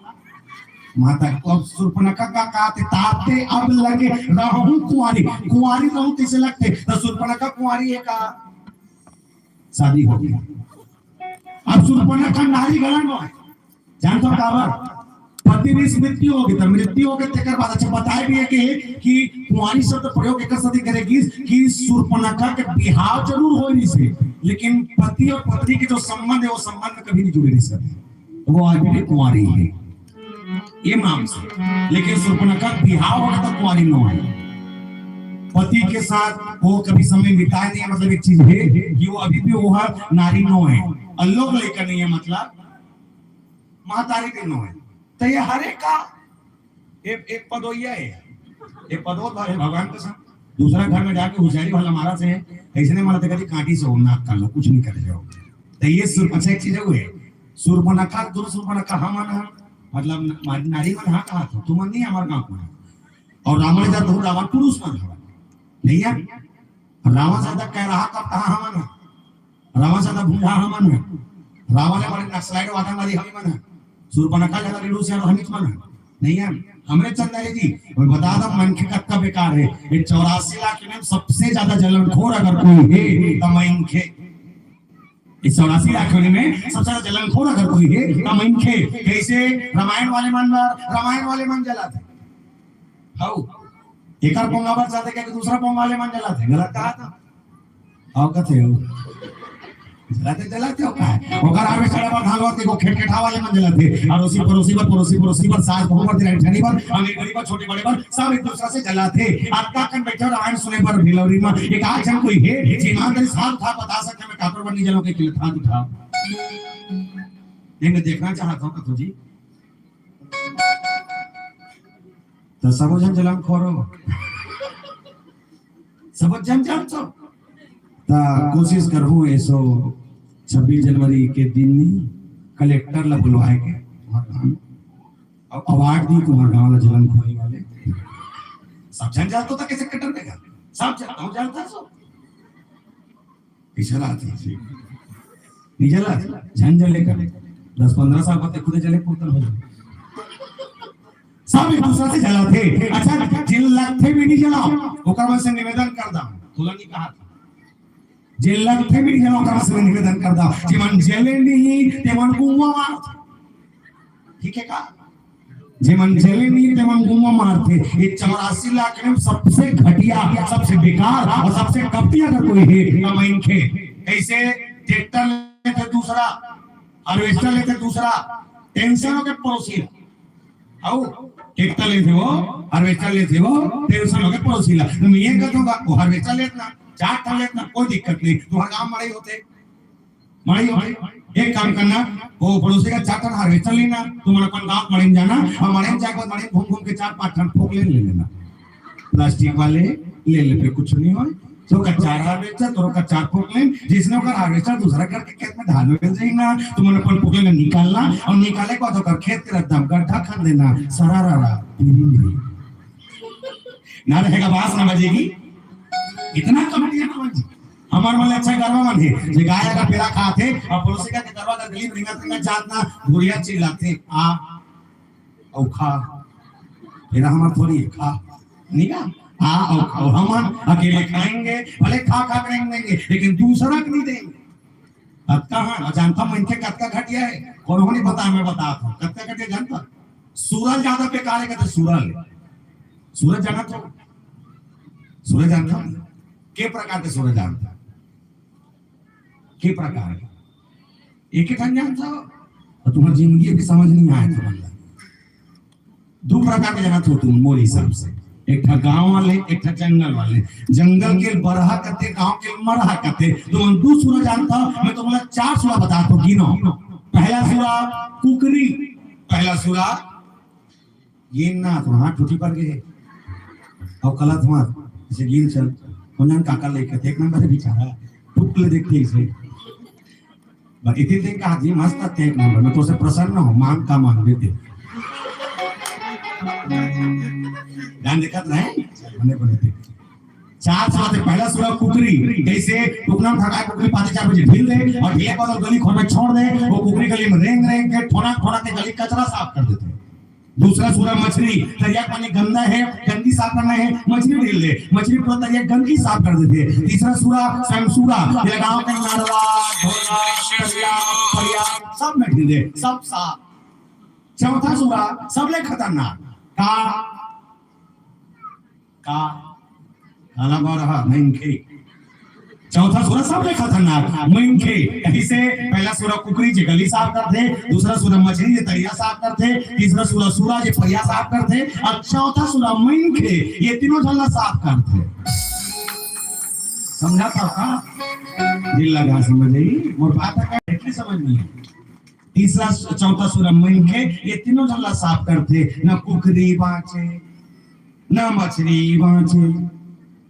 माता को अब शूर्पणखा का कहते, ताते अब लगे रहूं कुंवारी। कुंवारी रहूं तैसे लगते, तो शूर्पणखा कुंवारी है का? शादी हो गई। अब शूर्पणखा नारी गला नो है। जानथो काबर? पति भी मृत्यु होगे, तो मृत्यु होगे, तेकर बाद अच्छा बताए भी है कि, कि कुंवारी शब्द प्रयोग एकर सेती करे गिस कि शूर्पणखा के बिहाव जरूर होय रहिस हे, लेकिन पति और पत्नी के जो संबंध है, वो संबंध में कभी नहीं जुड़े रहिस हे। वो आज भी कुंवारी है, ये नाम से। लेकिन शूर्पणखा के बिहाव होगे तो कुंवारी नो है। पति के साथ वो कभी समय बिताए नहीं है, मतलब एक चीज है कि वो अभी भी वो है, नारी नो है, और लोग लइका नहीं है, मतलब महतारी भी नो है। तो ये हरे का एक, एक पदोइया है, एक पदो भगवान कसम। दूसरा घर में जाके हुसियारी वाला मारा से, ऐसने मारा तो कभी कांटी से हो, नाक कर लो, कुछ नहीं कर जाओ। तो ये सुर-, अच्छा, एक चीज है, वो है, शूर्पणखा, दोनों शूर्पणखा हम आना, मतलब नारी मन हाँ कहा था, तुम नहीं हमारे गाँव में। और रावण जा तो रावण पुरुष मन हवा। नहीं है। रावण ज्यादा कह रहा कब कहा हमन है? रावण ज्यादा भूंजा हमन है? रावण ले बड़े नक्सलाइट वादन वाली हमी मन है? सूर्पनखा ज्यादा रिडू से हमी मन है? नहीं है। हमरे चंदा जी, मैं बता दो, मनखे कतका बेकार है। ये चौरासी लाख में सबसे ज्यादा जलनखोर अगर कोई है, तो मनखे। इस चौरासी लाख में सबसे ज्यादा जलनखोर अगर कोई है, तो मनखे। कैसे? रामायण वाले मन बर, रामायण वाले मन जलाथे। हऊ, एकर पोंगा बर जाथे, क्या दूसरा पोंगा वाले मन जलाथे? गलत कहा था। आओ कथे हो? जलाथे, जलाथे हो का? ओकर आवे सड़ा बर धान होते को खेटखेटा वाले मन जलाथे। अड़ोसी पड़ोसी बर, पड़ोसी पड़ोसी बर, सास बहू बर, दिरानी जेठानी बर, अमीर गरीब बर, छोटे बड़े बर, सब एक दूसरा से जलाथे। अतका कन बैठे रामायण सुने बर भिलौरी में एक आध झन कोई है, जे ईमानदारी साथ उठा बता सके, मैं काकर बर नहीं जलाऊं के हाथ उठाओ। ये मैं देखना चाहता हूँ कथो जी। तो सबो झन जलनखोर हो, सबो झन जानथो। त कोशिश करहूँ, एसो छब्बीस जनवरी के दिन ही कलेक्टर ला बुलवाए के, अउ अवार्ड दी तुम्हार गांव ला जलनखोरी वाले। सब झन जानथो त कैसे कटर देगा? सब जानथो, जानता सो। इशारा आती है। नहीं जला, झन जले कर। दस पन्द्रह साल बाद खुदे जले कुर्तन हो जाए। सब एक दूसरा से जलाथे। अच्छा, जिन लगथे भी नहीं जलाओ, ओकर मन से निवेदन कर दा। तोला नहीं कहा था। जिन लगथे भी नहीं जलाओ, ओकर मन से निवेदन कर दा। जेमन जले नहीं, तेमन गुआ मार। ठीक है का? जेमन जले नहीं, तेमन गुआ मारथे। ये चौरासी लाख में सबसे घटिया, सबसे बेकार और सबसे कपटी अगर कोई है, तो मनखे। कैसे? ट्रैक्टर लेथे दूसरा, हार्वेस्टर लेथे दूसरा, टेंशन होके पड़ोसी ला। आओ, ट्रैक्टर लेथे वो, हार्वेस्टर लेथे वो, टेंशन होके पड़ोसी ला। तो मैं ये कहता हूँ, वो हार्वेस्टर लेतना, चार ठन लेतना, कोई दिक्कत नहीं, तुम्हारे गांव मड़ई होथे, मड़ई होथे। एक काम करना, वो पड़ोसी का चार ठन हार्वेस्टर लेना, तुम अपन गांव मड़ई में जाना, और मड़ई में जाके बाद मड़ई में घूम घूम के चार पांच ठन फोकलेन ले लेना। प्लास्टिक वाले ले ले पे कुछ नहीं होय। तो कच्चा हार्वेस्टर, तो कच्चा फोकलेन, जिसने ओकर हार्वेस्टर दूसरा करके खेत में धान में जाई ना, तो मन अपन फोकलेन निकालना और निकाले के बाद ओकर खेत के एकदम गड्ढा खन देना, सरारा। ना रहेगा, बास ना बजेगी। इतना कपटी है ना जी। हमार मन अच्छा गरवा मन है, जे गाय अगर पेरा खात है और पड़ोसी का के गरवा का गली में रिंगत रिंगत जात ना, बुढ़िया चिल्लाथे, आ, अउ खा। फिर हमार थोड़ी है, खा। नहीं ना? खा अउ खा। हम अकेले खाएंगे, भले खा खा के नहीं देंगे, लेकिन दूसरा को नहीं देंगे। कतका हाँ, जानता हूँ इनके कतका घटिया है, कोनो नहीं पता, मैं बताता हूँ कतका घटिया जानता। सूरज ज्यादा बेकार है, कहते सूरज। सूरज जानत हो? सूरज जानता हूँ। के प्रकार के सूरज जानता? के प्रकार के? एक ही ठन जानता हो? और तुम्हारी जिंदगी अभी समझ नहीं आया था, मतलब। दू प्रकार के जानत हो तुम, मोर हिसाब से। एक ठा गांव वाले, एक ठा जंगल वाले। जंगल के बरहा कथे, गांव के मरहा कथे। तुम दू सूरज जानता हो, मैं तुमला चार सूरज बताता हूँ, गिनो। पहला सूरज कुकरी, पहला सूरज ये ना, तो हाथ टूटी पड़ गए। अब कला तुम्हार, जैसे गिर चल, उन्हें काका लेके थे, एक नंबर है बेचारा, टुकले देखते इसे। बस इतने दिन कहा जी, मस्त थे एक नंबर, मैं तो से प्रसन्न हूँ, मांग का मांग देते। ध्यान देखत रहे, मने बोले थे। चार सूरज थे, पहला सूरज कुकरी, जैसे टुकना ठका कुकरी पाते चार बजे ढील दे, और ढीले पर गली खोर में छोड़ दे, वो कुकरी गली में रेंग रेंग के, ठोना ठोना के गली कचरा साफ कर देते। दूसरा सूरज मछली, तरिया पानी गंदा है, गंदगी साफ करना है, मछली ढील दे, मछली पूरा तरिया गंदगी साफ कर देते। तीसरा सूरज स्वयं सूरज, ये गांव के नरवा, ढोला, तरिया, परिया, सब में ढील दे, सब साफ। चौथा सूरज सबले खतरनाक, का? का? काला बरहा, मनखे। चौथा सूरज सबले खतरनाक, मनखे। कइसे? पहला सूरज कुकरी जे गली साफ करथे, दूसरा सूरज मछली जे तरिया साफ करथे, तीसरा सूरज सूरज जे परिया साफ करथे, और चौथा सूरज मनखे, ये तीनों झन ला साफ करथे। समझा था का? दिल लगा समझ आई, मोर बात का इतनी समझ नहीं है। तीसरा, चौथा सूरज मनखे, ये तीनों झन ला साफ करथे, न कुकरी बांचे, न मछली बांचे,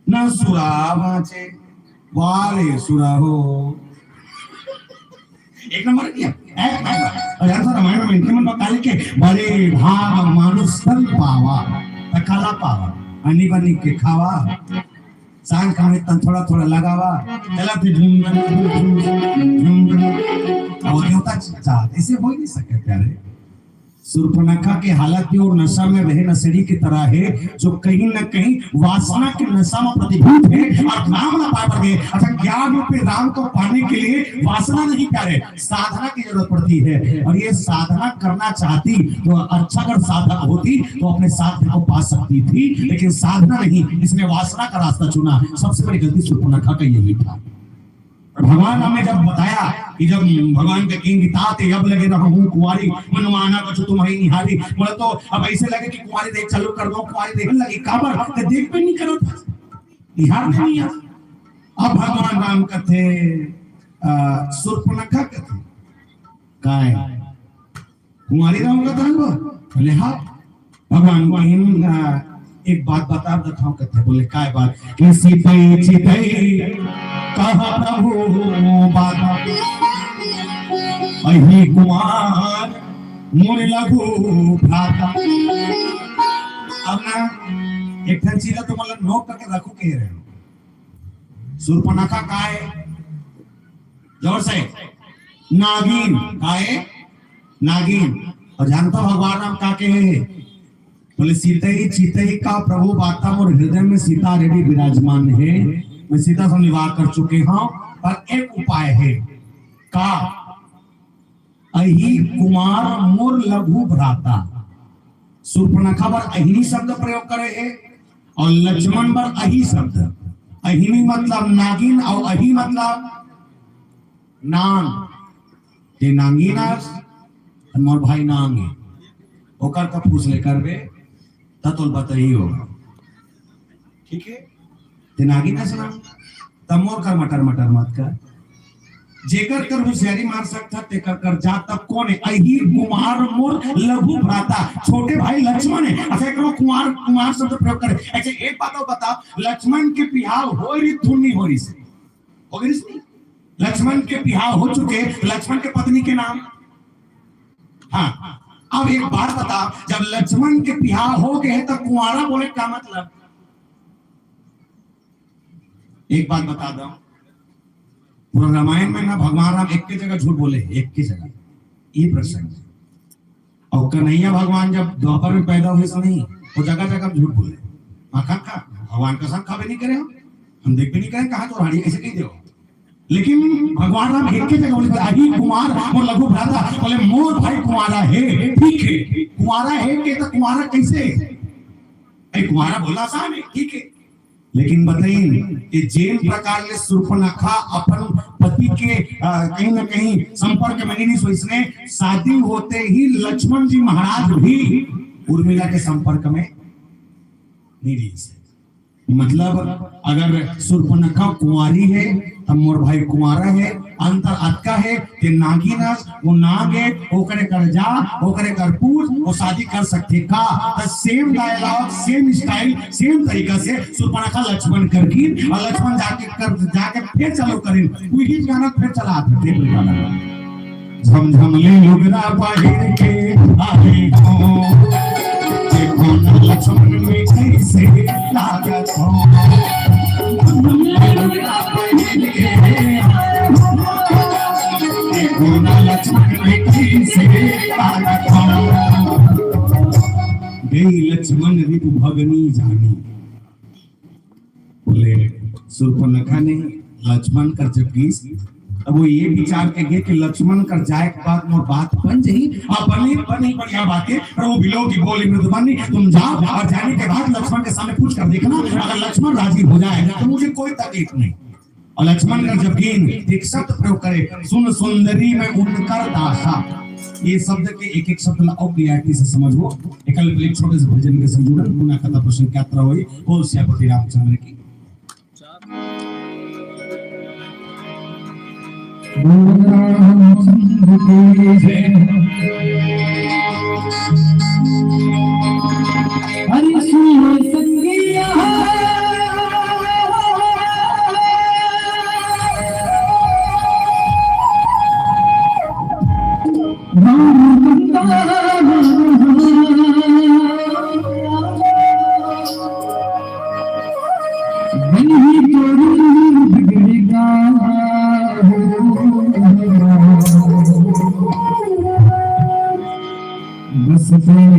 न सूरज बांचे। वाह रे सूरज हो। एक नंबर किया, एक नंबर। और यार, रामायण में इनके मन बता के, बड़े भाग मानुष तन पावा, त काला पावा, अनी बनी के खावा। सांझ का में तन थोड़ा थोड़ा लगावा, चला फिर झुम, झुम, झुम, झुम, झुम। अब वो देवता चाहत, ऐसे हो ही नहीं सके प्यारे। सूर्पनखा के हालत भी वो नशा में रहे नशेड़ी की तरह है, जो कहीं ना कहीं वासना के नशा में प्रतिभूत है और राम ना पाए बर गए। अच्छा, ज्ञान रूपी राम को पाने के लिए वासना नहीं प्यारे, साधना की जरूरत पड़ती है। और ये साधना करना चाहती तो अच्छा, अगर साधक होती तो अपने साध्य को पा सकती थी, लेकिन साधना नहीं, इसने वासना का रास्ता चुना। सबसे बड़ी गलती सूर्पनखा का यही था। और भगवान राम ने जब बताया कि जब भगवान के किंग तात यब लगे रहूं कुंवारी, मन माना कछु तुम्हरी निहारी, बोला तो अब ऐसे लगे कि कुंवारी देख चालू कर दो, कुंवारी देखने लगी, काबर के देख भी नहीं करो, निहार भी नहीं है। अब भगवान राम कथे, अ, सूर्पनखा कथे, "काय? कुंवारी रहूंगा तो रहूंगा?" बोले, "हाँ।" भगवान कहिन, "अ, एक बात बता देता हूँ।" कथे, बोले, "काय बात?" कि "सीतई चितई कहा प्रभु बात, अही कुमार मोर लघु भ्राता।" अब ना, एक ठन चीज ला तुमन ला नोट करके रखो, कह रहे हो, सूर्पनखा काय? जोर से। नागिन। काय? नागिन। और जानता भगवान राम का कहे? बोले, "सीतई चितई कहा प्रभु बाता, मोर हृदय में सीता already विराजमान है, मैं सीता से विवाह कर चुके हूँ, पर एक उपाय है।" का? "अही कुमार मोर लघु भ्राता।" सूर्पनखा बर अहिनी शब्द प्रयोग करे हे और लक्ष्मण बर अही शब्द। अहिनी मतलब नागिन और अही मतलब नांग। ते नांगिन अस, मोर भाई नांग हे। ओकर का पूछ ले करबे, त तोल बताई होगा। ठीक है? ते नागिन अस ना, त मोर कर मटर मटर मत कर। जेकर कर होशियारी मार सकता, तेकर कर जा तक कौन है? अही कुमार मोर लघु भ्राता, छोटे भाई लक्ष्मण है। अच्छा, एकरो कुमार, कुमार शब्द प्रयोग करे। अच्छा, एक बात और बता, लक्ष्मण के बिहाव हो रही धुन नहीं हो रही से? हो गई से? लक्ष्मण के बिहाव हो चुके, लक्ष्मण के पत्नी के नाम। हाँ, अब एक बात बता, जब लक्ष्मण के बिहाव हो गए तो कुंवारा बोले का मतलब? एक बात बता दो, पूरा रामायण में ना भगवान राम एक के जगह झूठ बोले, एक के जगह, ये प्रसंग है। और कन्हैया भगवान जब द्वापर में पैदा हुए से नहीं, वो जगह जगह झूठ बोले। माँ का, का भगवान का साथ खाबे नहीं करे हो, हम देख भी नहीं करे, कहा तो रानी कैसे कह दे हो। लेकिन भगवान राम एक के जगह बोले, "अही कुमार मोर लघु भ्राता", बोले, "मोर भाई कुंवारा है।" ठीक है, कुंवारा है के तो कुंवारा कैसे? अरे, कुंवारा बोला आसान है, ठीक है, लेकिन बताइन कि जेन प्रकार ले सूर्पनखा अपन पति के, अ, कहीं ना कहीं संपर्क में नहीं, सो इसने शादी होते ही लक्ष्मण जी महाराज भी उर्मिला के संपर्क में नहीं रही से। मतलब, अगर सूर्पनखा कुंवारी है, तब मोर भाई कुंवारा है, अंतर अतका है कि नागिन अस, वो नाग है, ओकरे कर जा, ओकरे कर पूछ, वो शादी कर सकथे का? त same dialogue, same style, same तरीका से सूर्पनखा लक्ष्मण कर की, और लक्ष्मण जाके कर, जाके फिर चालू करिन, वही गाना फिर चला आथे, देख लो गाना। झमझम ले लुगरा पहिर के आए हो, देखो ना लक्ष्मण में कैसे लागत हो। झमझम ले लुगरा पहिर के आए हो, देखो ना लक्ष्मण में कैसे लागत हो। गई लक्ष्मण रिपु भगनी जानी। बोले, सूर्पनखा ने लक्ष्मण कर जब गिस, अब वो ये विचार के गे कि लक्ष्मण कर जाए के बाद मोर बात बन जाही, हाँ, बनी, बनी, बढ़िया बात है, पर वो बिलो की बोली मृदुबानी, तुम जाओ और जाने के बाद लक्ष्मण के सामने पूछ कर देखना, अगर लक्ष्मण राजी हो जाए तो मुझे कोई तकलीफ नहीं। और लक्ष्मण कर जब गिन, एक शब्द प्रयोग करे, "सुन सुंदरी मैं उनकर दासा।" ये शब्द के एक एक शब्द ला और clarity से समझो। एक, एक छोटे से भजन के संग जुड़न, पुनः कथा प्रसंग यात्रा हुई। बोल सियापति रामचंद्र की। बोल रामचंद्र की जय। हरि सुन संगिया। बस तेरा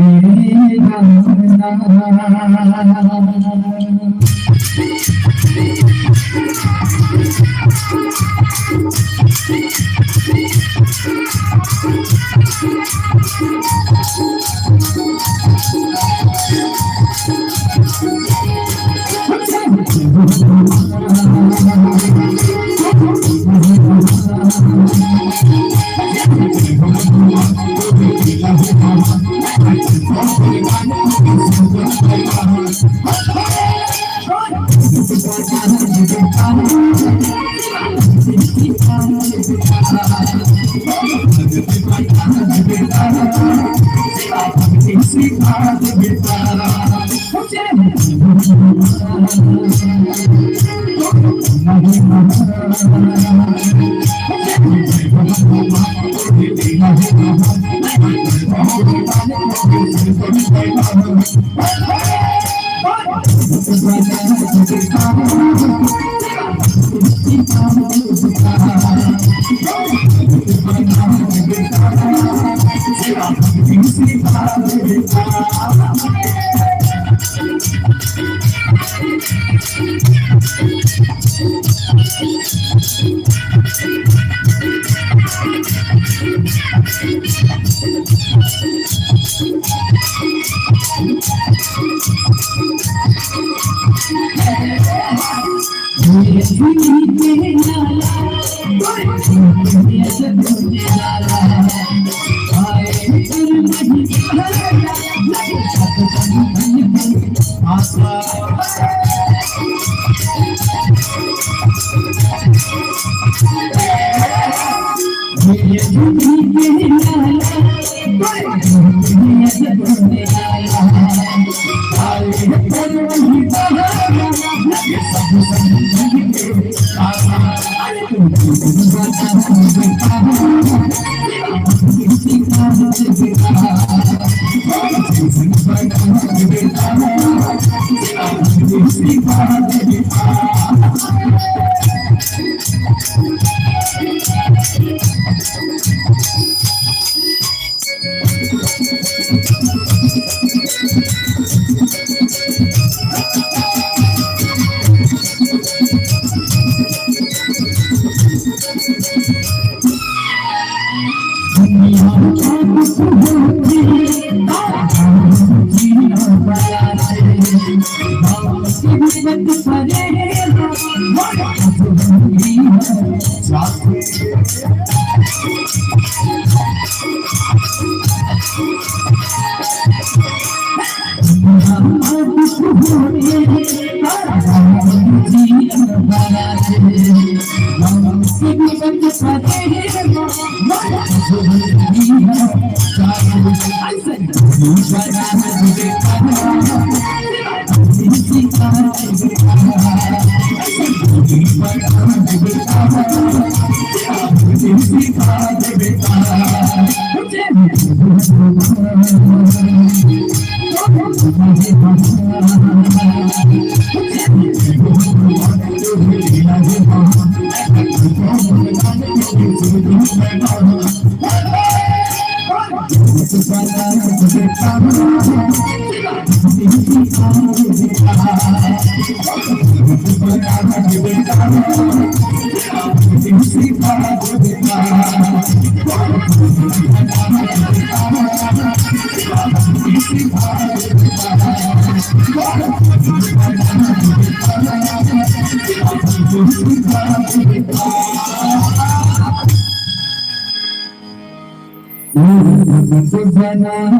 नाम।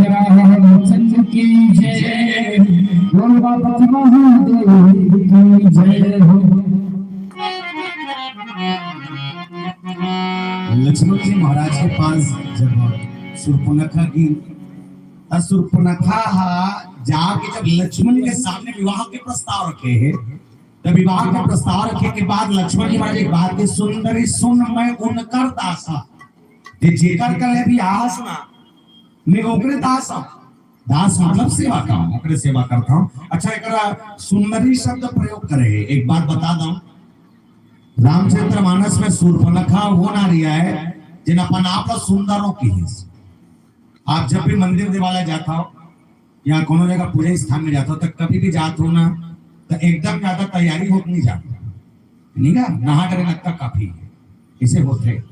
रामचंद्र की जय, बोल बाबा महादेव की जय हो। लक्ष्मण जी महाराज के पास जब सूर्पनखा की, त सूर्पनखा हा जाके जब लक्ष्मण के सामने विवाह के प्रस्ताव रखे हे, तब विवाह के प्रस्ताव रखे के बाद लक्ष्मण जी महाराज एक बात के, सुंदरी सुन मैं उनकर दासा, जे जेकर कले भी आस ना, मैं ओकरे दास हूँ। दास मतलब सेवा का, ओकरे सेवा करता हूँ। अच्छा, एकरा सुंदरी शब्द प्रयोग करे हे, एक बात बता दूं, रामचरित मानस में शूर्पणखा वो नारी है, जिन अपन आप ला सुंदर हो किहिस। आप जब भी मंदिर देवाला जाता हो या कोनो जगह पूजा स्थान में जाता हो, तो कभी भी जात हो ना, तो एकदम ज्यादा तैयारी हो के नहीं जाता, नहीं ना, नहा करे लगता काफी, इसे होते।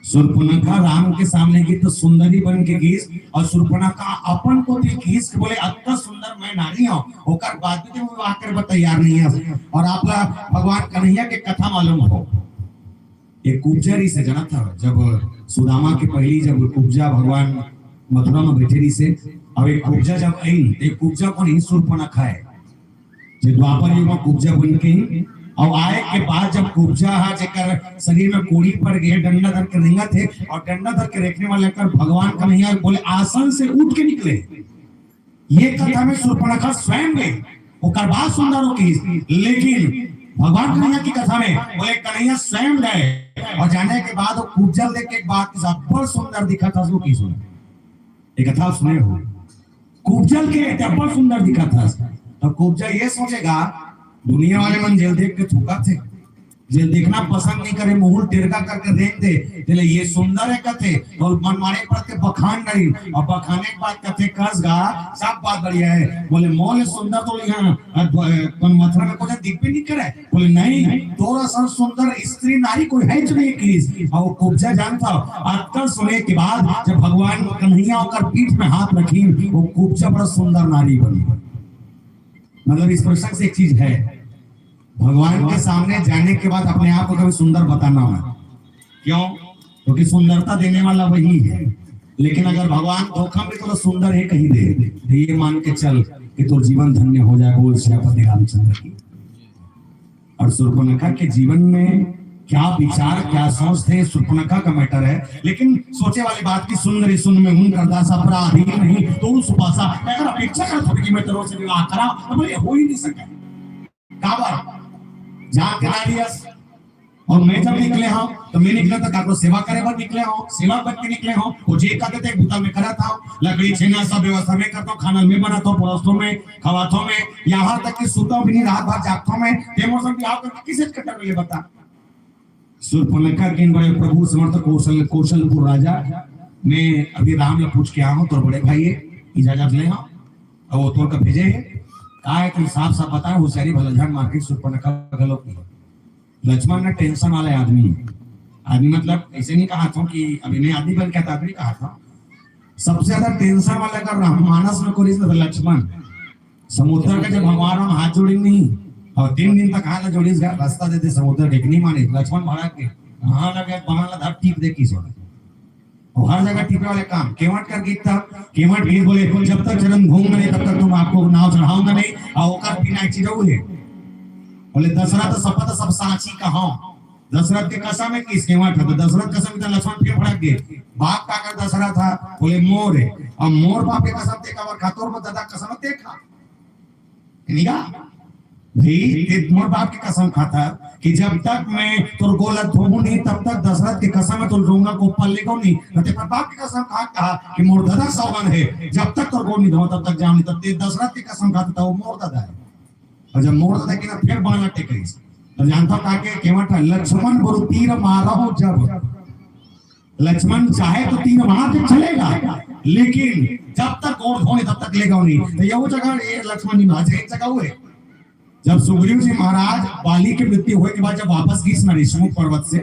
शूर्पणखा राम के सामने गिस तो सुंदरी बन के गिस, और शूर्पणखा अपन कोती गिस के बोले, "अतना सुंदर मैं नारी हूँ, ओकर बाद भी तुम विवाह करे बर तैयार नहीं है।" और आप ला भगवान कन्हैया के कथा मालूम हो, एक कुब्जा रिहिस हे, जानत हव, जब सुदामा के पहली जब कुब्जा भगवान मथुरा में बैठे रिहिस हे, अब एक कुब्जा जब आई, एक कुब्जा कोन ही, शूर्पणखा हे, जे द्वापर युग में कुब्जा बन के ही, और आए के बाद जब कुब्जा हा जेकर शरीर में कोड़ी पड़ गए, डंडा धर के रेंगत हे, और डंडा धर के रेंगने वाले कर भगवान कन्हैया बोले, "आसन से उठ के निकले।" ये कथा में शूर्पणखा स्वयं गई, ओकर बाद सुंदर हो किहिस, लेकिन भगवान कन्हैया की कथा में बोले, "कन्हैया स्वयं गए।" और जाने के बाद वो कुब्जा ल देख के एक बात, "जब्बर सुंदर दिखत हस वो," किहिस। ये कथा सुने हो, कुब्जा ल के जब्बर सुंदर दिखत हस। तो कुब्जा ये सोचेगा, दुनिया वाले मन जेला देख के थूकत हे, जेला देखना पसंद नहीं करे, मुंह ल टेरका करके रेंग दे, तेला ये सुंदर हे कथे, और मन मारे पर के बखान नहीं, और बखाने के बाद कथे, "कस गा, सब बात बढ़िया हे।" बोले, "मोर ले सुंदर तो यहाँ, अ, ब-, अ, मथुरा में कोई दिख भी नहीं करे।" बोले, "नहीं, तोर असन सुंदर स्त्री नारी कोई हे च नहीं किहिस।" और वो कुब्जा जानत हव, अतका सुने के बाद जब भगवान कन्हैया ओकर पीठ में हाथ रखिन, वो कुब्जा बड़ा सुंदर नारी बनी। मतलब, इस प्रसंग से एक चीज है, भगवान के सामने जाने के बाद अपने आप को कभी सुंदर बताना मत। क्यों? क्योंकि सुंदरता देने वाला वही है। लेकिन अगर भगवान धोखा में तो सुंदर हे कहि दे, तो ये मान के चल कि तोर जीवन धन्य हो जाए। बोल सियापति रामचंद्र की। और शूर्पणखा के जीवन में क्या विचार, क्या सोच थे, शूर्पणखा का matter है। लेकिन सोचे वाली बात कि सुंदरी सुन मैं उनकर दास, अपराधी नहीं तोर सुपासा, अगर अपेक्षा करत हो कि मैं तोर से विवाह करा, तो बोले, "हो ही नहीं सके।" काबर? जात के नारी अस। और मैं जब निकले हूँ, तो मैं निकले तो काको सेवा करे बर निकले हूँ, सेवा बन के निकले हूँ। वो जे कहते थे, बुता में करत हूँ, लकड़ी छेना सब व्यवस्था में करता हूँ, खाना में बनाता हूँ, परोसता हूँ मैं, खवाता हूँ मैं, यहाँ तक कि सुता भी नहीं, रात भर जागता हूँ मैं। ते मोर संग बिहाव करके किसे कटर मिले बता? शूर्पणखा किन बड़े प्रभु समर्थ कौशल, कौशलपुर राजा, मैं अभी राम ला पूछ के आया हूँ, तोर बड़े भाई हे, इजाजत ले हूँ। अब वो तोर का भेजे हे, का हे, तुम साफ साफ बताए, होशियारी भला झन मार के शूर्पणखा गलत नहीं। लक्ष्मण ना tension वाला आदमी हे। आदमी मतलब ऐसे नहीं कहा था कि अभी मैं आदमी बन के आता, आदमी कहा था। सबसे ज्यादा tension वाला अगर राम मानस में कोई रिहिस तो लक्ष्मण। समुद्र के जब भगवान राम हाथ जोड़िन नहीं, और तीन दिन तक हाथ जोड़िस, रास्ता देते समुद्र के, नहीं माने, लक्ष्मण भड़क के, वहां लगे, वहां लगा, धर टीप दे किस वाला। और हर जगह टीपे वाले काम, केवट कर गीत था, केवट गीत बोले, "जब तक चरण धोऊंगा नहीं, तब तक तुम आपको नाव चढ़ाऊंगा नहीं।" और ओकर बिना एक चीज और है, बोले, "दशरथ सब तो सब साची कहा, दशरथ के कसम हे किस केवट हे?" तो दशरथ कसम हे, तो लक्ष्मण फिर भड़क गए, "बाप का कर दशरथ था?" बोले, "मोर हे।" अब मोर बाप के कसम ते काबर खा, तोर दादा कसम ते खा। निगा भाई, ते मोर बाप के कसम खाता कि जब तक मैं तोर गोला धोऊं नहीं, तब तक दशरथ के कसम हे, तोर रोंगा को पल्ले को नहीं। न ते पर बाप के कसम खा कहा कि मोर दादा सौगन हे, जब तक तोर गोल नहीं धो, तब तक जाऊं नहीं। तब ते दशरथ के कसम खाता था, वो मोर दादा हे। और जब मोर दादा के ना फिर बाण टेकिस, तो जानता का के केवट हे, लक्ष्मण गुरु तीर मारो जब। लक्ष्मण चाहे तो तीर मार के चलेगा, लेकिन जब तक गोड़ धोने तब तक लेगा नहीं। तो ये वो जगह, ये लक्ष्मण जी महाराज एक जगह हुए, जब सुग्रीव जी महाराज बाली के मृत्यु होने के बाद जब वापस गीस ना ऋषिमुख पर्वत से,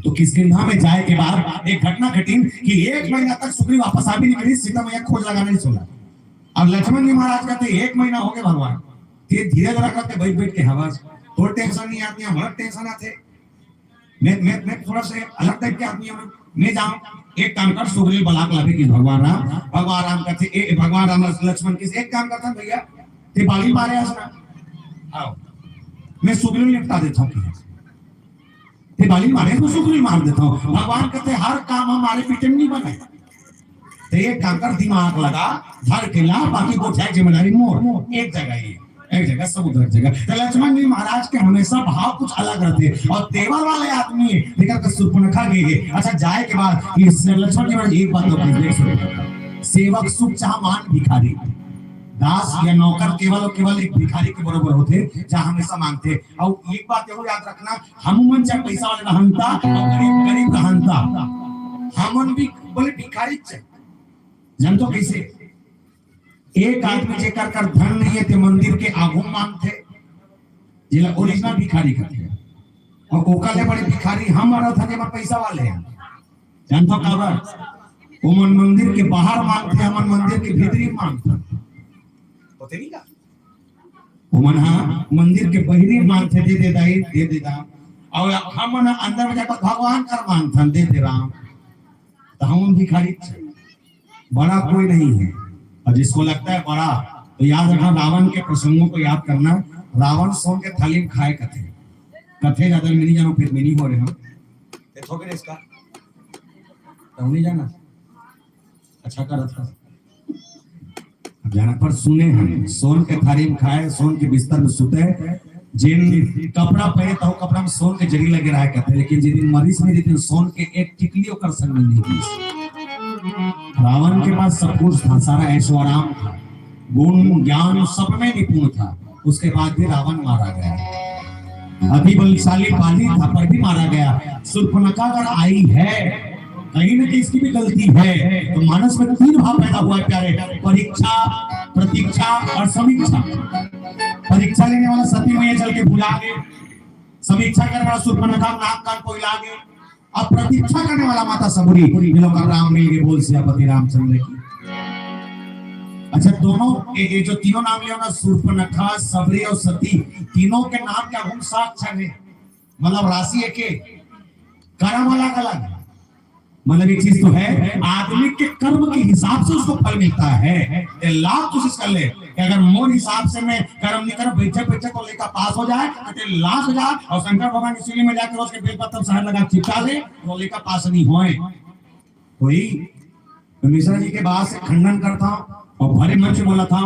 तो किष्किंधा में जाए के बाद एक घटना घटिन कि एक महीना तक सुग्रीव वापस आ भी नहीं करी, सीता मैया खोज लगाना नहीं छोड़ा। अब लक्ष्मण जी महाराज कहते, "एक महीना हो गया भगवान, ते धीरे धरा करते बैठ बैठ के हवा, कोई tension नहीं आती है, हमारा tension आते।" मैं, मैं, मैं थोड़ा सा अलग type के आदमी हूँ। मैं जाऊँ, एक काम कर, सुग्रीव बलाक लावे कि भगवान राम, भगवान राम कहते, ए, ए, भगवान राम लक्ष्मण किस एक काम करता भैया, ते बाली मारे आज ना। आओ, मैं सुग्रीव निपटा देता हूँ कि ते बाली मारे तो सुग्रीव मार देता हूँ। भगवान कहते, "हर काम हमारे पीछे नहीं बने।" तो ये काम कर, दिमाग लगा, धर के ला, बाकी गोठिया जिम्मेदारी मोर। एक जगह ही, एक जगह सब उधर जगह। तो लक्ष्मण जी महाराज के हमेशा भाव कुछ अलग रहते हैं। और तेवर वाले आदमी है, देखा तो सूर्पनखा गए है। अच्छा, जाए के बाद ये लक्ष्मण जी महाराज एक बात और देख सुनो, सेवक सुख चाह मान भिखारी, दास या नौकर केवल और केवल एक भिखारी के बराबर होते, जहाँ हमेशा मांगते। और एक बात यहू याद रखना, हम मन चाहे पैसा वाले रहन ता और गरीब, गरीब रहन ता, हमन भी बोले भिखारी च, जानथो कैसे? एक आदमी जेकर कर धन नहीं है, ते मंदिर के आगू मांगथे, जेला ओरिजिनल भिखारी कथे। और ओकर ले बड़े भिखारी हम रथन, जेमन पैसा वाले हैं। जानथो काबर? ओमन मंदिर के बाहर मांगथे, हमन मंदिर के भीतरी मांगथन। होथे नहीं का? ओमन हा मंदिर के बहिरी मांगथे, "दे दे दाई, दे दे दाम।" और हमन अंदर में जाकर भगवान कर मांगथन, "दे दे राम।" तो हम भिखारी च, बड़ा कोई नहीं है। और जिसको लगता है बड़ा, तो याद रखना, रावण के प्रसंगों को याद करना। रावण सोन के थाली में खाए कथे, कथे ज्यादा मैं नहीं जानू, फिर मैं नहीं हो रहे हम। ये थोक रहे इसका, तो नहीं जाना। अच्छा कर था। अब जाना पर सुने हम, सोन के थाली में खाए, सोन के बिस्तर में सुते, जिन कपड़ा पहने तो कपड़ा में सोन के जरी लगे रहा करते, लेकिन जिस दिन मरीज में, जिस दिन सोन के एक टिकली ओकर संग में नहीं दी। रावण के पास सब कुछ था, सारा ऐशो आराम था, गुण ज्ञान सब में निपुण था, उसके बाद भी रावण मारा गया। अति बलशाली बाली था, पर भी मारा गया। शूर्पणखा अगर आई है, कहीं ना कहीं इसकी भी गलती है। तो मानस में तीन भाव पैदा हुआ है प्यारे, परीक्षा, प्रतीक्षा और समीक्षा। परीक्षा लेने वाला सती मैया चल के भुला गए, समीक्षा करने वाला शूर्पणखा नाक कान कोइला गए, अब प्रतीक्षा करने वाला माता सबरी, ये लोग का राम मिल गए, बोल सियापति रामचंद्र की। अच्छा, दोनों ये, ये जो तीनों नाम लिया ना, शूर्पणखा, सबरी और सती, तीनों के नाम क्या हम साक्षर है, मतलब राशि एक है, कर्म अलग अलग। मतलब एक चीज तो है, आदमी के कर्म के हिसाब से उसको फल मिलता है। ये लाख कोशिश कर ले कि अगर मोर हिसाब से मैं कर्म नहीं कर, बैठे बैठे तो लइका पास हो जाए, अते लाश हो जाए और शंकर भगवान की शिवलिंग में जाकर उसके बेलपत्तर शहद लगा चिपका ले, तो लइका पास नहीं होए। वही तो मिश्रा जी के बात से खंडन करता हूँ और भरे मन से बोला था,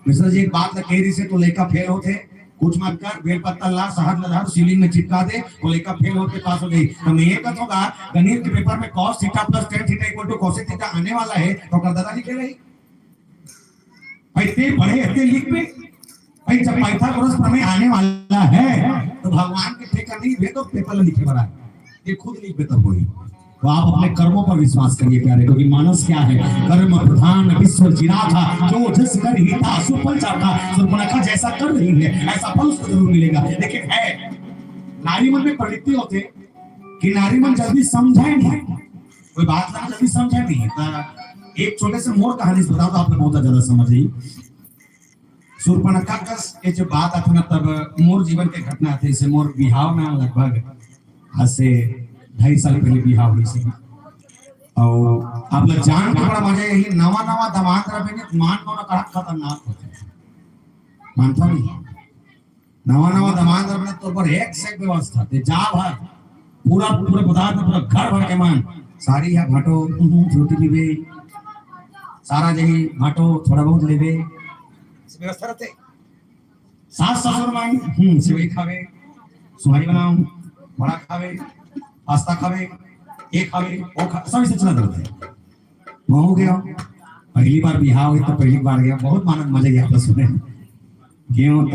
मिश्रा जी एक बात ला कह रही से तो लइका फेल होते, कुछ मत कर, बेलपत्ता ला, शहद ला, शिवलिंग में चिपका दे, तो लइका फेल होते पास हो जाए। तो मैं ये कहूँगा, गणित के पेपर में cos theta plus tan theta equal to cosec theta आने वाला है, तो कर दादाजी खेल रही भाई, ते पढ़े, ते लिख पे। भाई, जब पाइथागोरस प्रमेय आने वाला है, तो भगवान के ठेका नहीं दे, तो पेपर लिखे वाला है, ये खुद लिख पे तब वही। तो आप अपने कर्मों पर विश्वास करिए प्यारे, क्योंकि मानस क्या है, कर्म प्रधान विश्व जिराथा, जो जस कर ही था सुफल चाखा। शूर्पणखा जैसा कर रही है, ऐसा फल उसको जरूर मिलेगा। लेकिन है, नारी मन में प्रवृत्ति होते कि नारी मन जल्दी समझे नहीं, कोई बात ना जल्दी समझे नहीं। तो एक छोटे से मोर कहानी से बताओ तो आप लोग बहुत ज्यादा समझ आई। शूर्पणखा कस ये जो बात आथे ना, तब मोर जीवन के घटना आथे। इसे मोर बिहाव ना लगभग आज से ढाई साल पहले बिहाव हुई से। और आप लोग जान के बड़ा मजा, यही नवा नवा दमांद रहे ने, मान नवा कड़ा खतरनाक होते, मानता नहीं। नवा नवा दमांद रहे तो पर एक से एक व्यवस्था थे, जा भाई, पूरा पूरा पदार्थ, पूरा घर भर के मान, साड़ी है भाटो, फ्रूटी पीबे, सारा जही भाटो, थोड़ा बहुत लेबे, व्यवस्था रहते। सास ससुर मान, हम्म, सेवई खावे, सुहारी बनाओ, बड़ा खावे, पास्ता खावे, ये खावे, वो खा, सब इसे चला देते। वहाँ हो गया, पहली बार बिहाव हुई तो पहली बार गया, बहुत मानक मजा गया आपस में। गयो त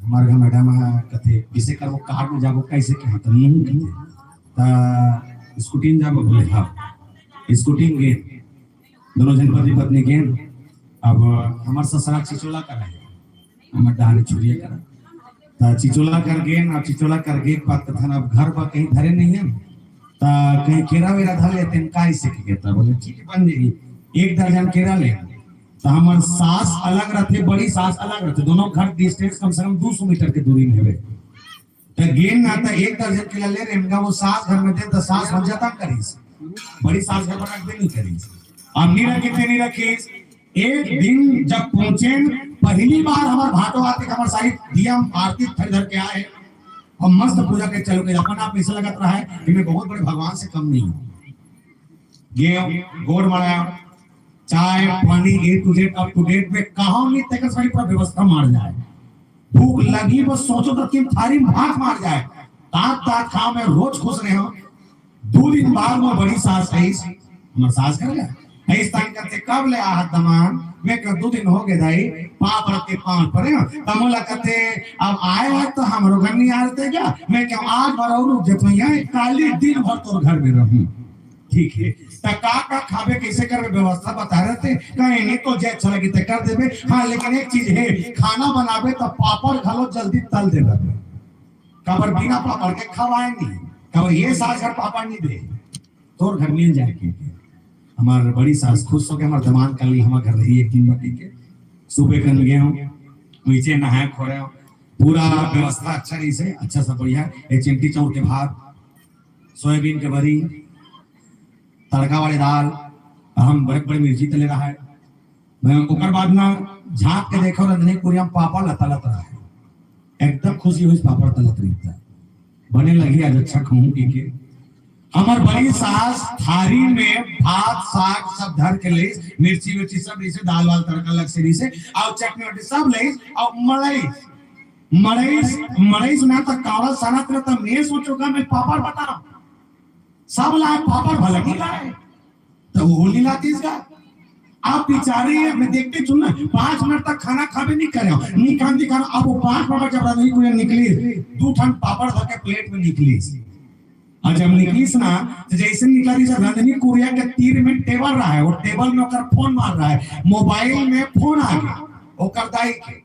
हमारे घर मैडम है, कथे, "किसे कर वो कार में जाबो, कैसे के हाथ में?" कथे, "त स्कूटी में जाबो?" बोले, "हाँ।" स्कूटी में गए, दोनों जन पति पत्नी गए। अब हमारे ससुराल चिचोला कर है, हमारे डहानी छुरिया कर। त चिचोला कर गए, अब चिचोला कर गए, बात कथन अब घर पर कहीं धरे नहीं है, त कहीं केरा वेरा धर लेते हैं, काय से के कहता, बोले, "ठीक है, बन जाएगी।" एक दर्जन केरा ले, तो हमार सास अलग रहते, बड़ी सास अलग रहते, दोनों घर डिस्टेंस कम से कम दो सौ मीटर के दूरी में हवे। तो गेन ना तो एक दर्जन केरा ले रहे, इनका वो सास घर में दे, तो सास हम जता करीस, बड़ी सास घर में रख दे नहीं करीस, हम नहीं रखी थे, नहीं रखीस। एक दिन जब पहुंचे, पहली बार हमारे भाटो आते, हमारे सारी दिया आरती धर धर के आए, हम मस्त पूजा के चलो गए। अपन आप ऐसा लगत रहा है कि मैं बहुत बड़े भगवान से कम नहीं हूँ। ये गोड़ मड़ाया, चाय पानी A to Z up to date में कहां नहीं, तेकर सारी पूरा व्यवस्था मार जाए। भूख लगी बस सोचो तो तीन थारी में भात मार जाए। तात तात खाओ में रोज खुश रहे हो। दो दिन बाद में बड़ी सास आईस, हमर सास कर गया। ऐस तान करते कब ले आहत दमान, मैं कह दो दिन हो गए दाई, पापड़ के पांव परे हो। तमोला कहते अब आए हैं तो हमरो घर नहीं आ रहे क्या? मैं कह आज भर और रुक जाते हैं, काली दिन भर तोर घर में रहूं। ठीक है, त का का खाबे, कैसे करबे, व्यवस्था बता रहे थे। कहीं नहीं तो जे अच्छा लगे ते कर देबे। हाँ, लेकिन एक चीज है, खाना बनाबे तो पापड़ घलो जल्दी तल देबे। काबर बिना पापड़ के खवाए नहीं। काबर ये सास घर पापड़ नहीं दे, तोर घर मिल जाए के। हमार बड़ी सास खुश हो के हमार दमान कर ली, हमार घर रही एक दिन बटी के। सुबह कर गए हूँ, नीचे नहाए खोरे हूँ, पूरा व्यवस्था अच्छा रही से, अच्छा सब बढ़िया। एक चिमटी चाउर के भात, सोयाबीन के बरी, तड़का वाले दाल, हम बड़े बड़े मिर्ची तले रहा है। मैं ओकर बाद ना झांक के देखो, रंधनी कुरिया में पापड़ लता लता रहा है। एकदम खुशी हुई, पापड़ तलत रही था। बने लगी आज अच्छा खाऊं पी के। हमार बड़ी सास थारी में भात साग सब धर के ले, मिर्ची विर्ची सब ले से, दाल वाल तड़का लग से ले से, और चटनी वटनी सब ले, और मड़ई, मड़ई, मड़ई सुना तो कावड़ा सनत में तो मैं सोचो का मैं पापड़ बता, सब लाए पापड़ भले नहीं लाए, तो वो नहीं लाती इसका। आप बेचारी है, मैं देखते चुन ना, पांच मिनट तक खाना खाबे नहीं करे, नहीं खान दिखा। अब वो पांच मिनट जब रंधनी कुरिया निकली, दो ठन पापड़ धर के प्लेट में निकली। और जब निकलीस ना, तो जैसे निकला, जैसे रंधनी कुरिया के तीर में टेबल रहा है, वो टेबल में ओकर फोन मार रहा है, मोबाइल में फोन आ गया ओकर दाई के,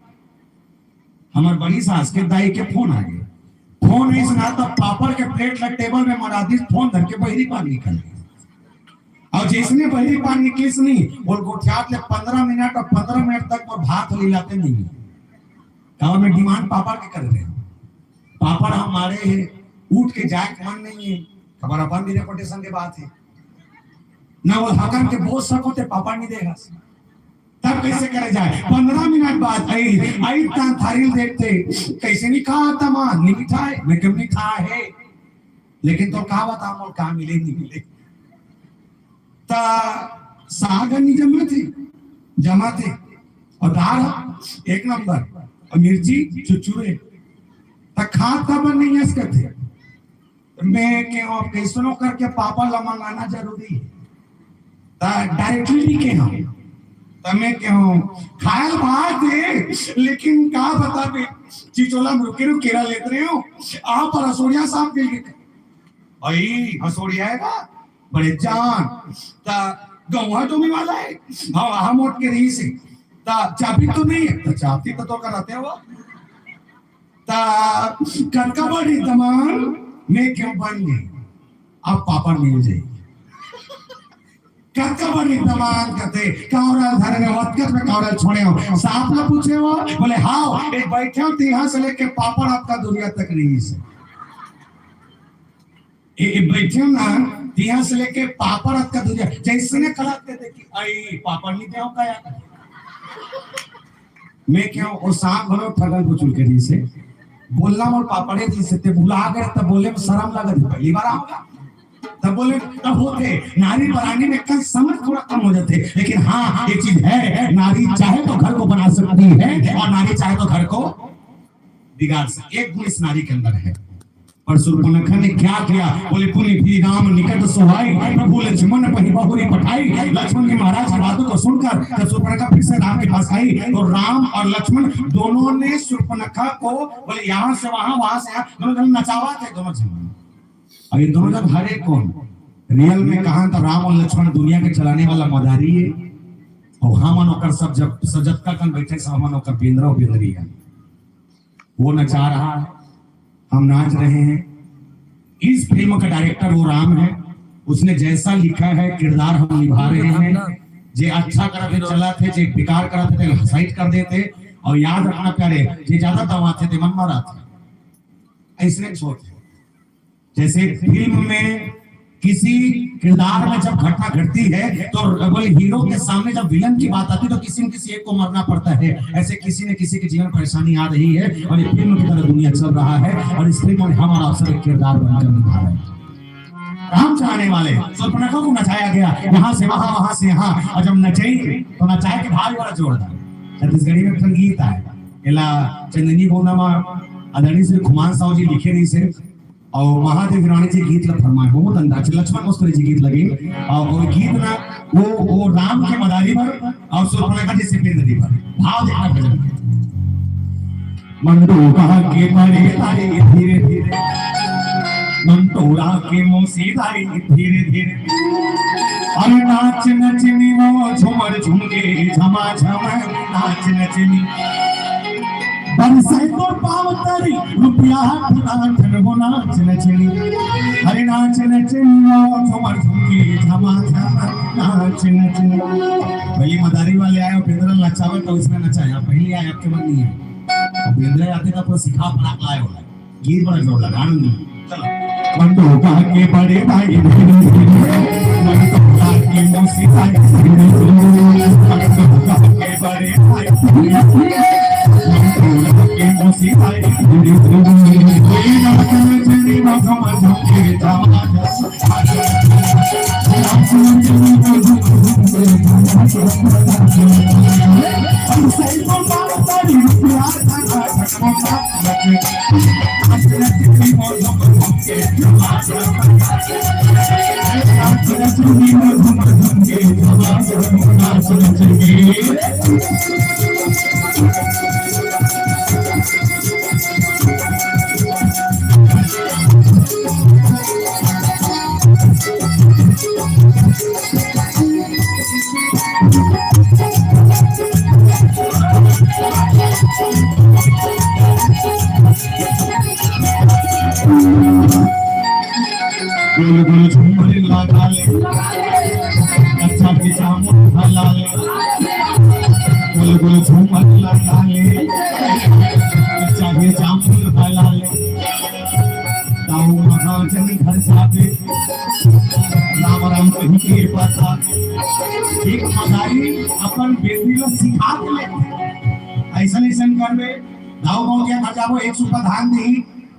हमार बड़ी सास के दाई के फोन आ गया। फोन ऐसे ना, तब पापड़ के प्लेट ला टेबल में मरा दी, फोन धर के बहरी पान निकल गई। और जैसने बहरी पान निकलिस नहीं, वो गोठियात ले पंद्रह मिनट और पंद्रह मिनट तक वो भात ले लाते नहीं। काबर में डिमांड पापड़ के कर रहे हैं, पापड़ हम मारे हैं, उठ के जाए के मन नहीं है। हमारा अपन भी रेपुटेशन के बात है ना, वो हकन के बोझ सको ते पापड़ नहीं देगा। तब कैसे करे जाए? पंद्रह मिनट बाद आई, आई तान थारी देखते, कैसे नहीं खा तमा, नहीं मिठाए, मैं क्यों नहीं खा है, लेकिन तो का बता मोर का मिले नहीं मिले। ता साग नहीं जमा थे, जमा थे, और दाल एक नंबर, और मिर्ची चुचुरे, ता खात का बन नहीं है इसका थे। मैं कहूँ, अब कैसनो करके पापड़ ला मंगाना जरूरी है। ता डायरेक्टली नहीं कहूँ, ता मैं कहूँ, खायल बात है, लेकिन का बता बे, चिचोला में रुके रुके केरा लेते रहे हो, आप पर हसोड़िया साहब मिल गए। भाई, हसोड़िया है ना, बड़े जान, ता गौवा डोमी वाला है, हाँ, हम उठ के रही से, ता चाबी तो नहीं है, ता चाबी तो, तो कराते हो। ता कतका बड़ी दमान में क्यों बन गई, अब पापड़ मिल जाएगी। कतका बड़ी दमान कते, कावरल धरे में वतकत में कावरल छोड़े हो, सांप ला पूछे हो, बोले, "हाव, एक बैठे हो, तो यहाँ से लेके पापड़ आपका दुनिया तक नहीं से।" ए, ए, बैठे हो ना, तो यहाँ से लेके पापड़ आपका दुनिया, जैसे ने कलत के देखी, "आई, पापड़ नहीं दे हो का यार?" मैं कहूँ, वो सांप घलो ठगल बुचुल के दिन से बोलना मोर पापड़े दिन से ते भुला गए, तब बोले में शर्म लगा दी, पहली बार आओगा। तब बोले, तब होते नारी परानी में कल समझ थोड़ा कम हो जाते, लेकिन हाँ, ये चीज है, नारी चाहे तो घर को बना सकती है और नारी चाहे तो घर को बिगाड़ सकती। एक गुण इस नारी के अंदर है। पर शूर्पणखा ने क्या किया? बोले, पुनि भी राम निकट सोहाई, प्रभु लक्ष्मण पहि बहुरी पठाई। लक्ष्मण जी महाराज की बातों को सुनकर जब शूर्पणखा फिर से राम के पास आई, तो राम और लक्ष्मण दोनों ने शूर्पणखा को, बोले, यहाँ से वहां, वहां से यहाँ, दोनों जन नचावा थे दोनों जन। अब ये दोनों जन हरे कौन? रियल में कहा तो राम और लक्ष्मण दुनिया के चलाने वाला मदारी है, और हमन ओकर सब जब सजतका कन बैठे से हमन ओकर बेंदरा और बेंदरी है। वो नचा रहा है, हम नाच रहे हैं। इस फिल्म का डायरेक्टर वो राम है, उसने जैसा लिखा है किरदार हम निभा रहे हैं। जे अच्छा करा थे चला थे, जे बेकार करा थे हसाइट कर देते। और याद रखना प्यारे, जे ज्यादा दवा थे ते मन मारा थे, ऐसे सोच। जैसे फिल्म में किसी किरदार में जब घटना घटती है तो बोले हीरो के सामने जब विलन की बात आती है तो किसी न किसी एक को मरना पड़ता है। ऐसे किसी न किसी के जीवन परेशानी आ रही है और ये फिल्म की तरह दुनिया चल रहा है और इस फिल्म में हमारा अवसर एक किरदार बनकर निभा रहे हैं। राम चढ़ाने वाले शूर्पणखा को नचाया गया, यहाँ से वहाँ, वहाँ से यहाँ, और जब नचई तो नचाए के भाव वाला जोरदार। छत्तीसगढ़ी में एक ठन गीत आय, एला चंदनी गोंदा मा आदरणीय श्री खुमान साहू जी लिखे रहिसे, और महादेव हिरानी जी गीत ला फरमाए, बहुत अंदाज, लक्ष्मण मुस्तरी जी गीत लगे, और वो गीत ना, वो, वो राम के मदारी पर और शूर्पणखा जी से बेंदरी पर। भाव देखना भजन। मंटोरा के बड़े ताई धीरे धीरे, मंटोरा के मौसी ताई धीरे धीरे। अरे नाच नचनी वो झूमर झुमके झमा झम, नाच नचनी। बरसाई तो पाव तरी रुपया ठना ठन वो नाच नचनी। अरे नाच नचनी वो झूमर झुमके झमा झम, नाच नचनी। पहली मदारी वाले आए और बेंदरा नचावे तो इसमें नचाया, पहली आए आपके मन नहीं है। बेंदरा आते का पूरा सिखा पड़ा लाए होला। गीत बड़ा जोर लगा, आनंद। चलो। मंटोरा के बड़े भाई, मंटोरा के मौसी भाई, मंटोरा के बड़े भाई, मंटोरा के मौसी भाई, कोई ना समझ के दामाद। गोल गोल झूमर लगा ले, अच्छा के जामुन भला ले। गोल गोल झूमर लगा ले, अच्छा के जामुन भला ले। दाऊ महाजन घर जाबे, राम राम कहि के बता। एक मदारी अपन बेंदरी ला सिखा के लेथे। अइसन अइसन करबे, दाऊ मौगिया घर जाबो, एक सुपा धान दिही,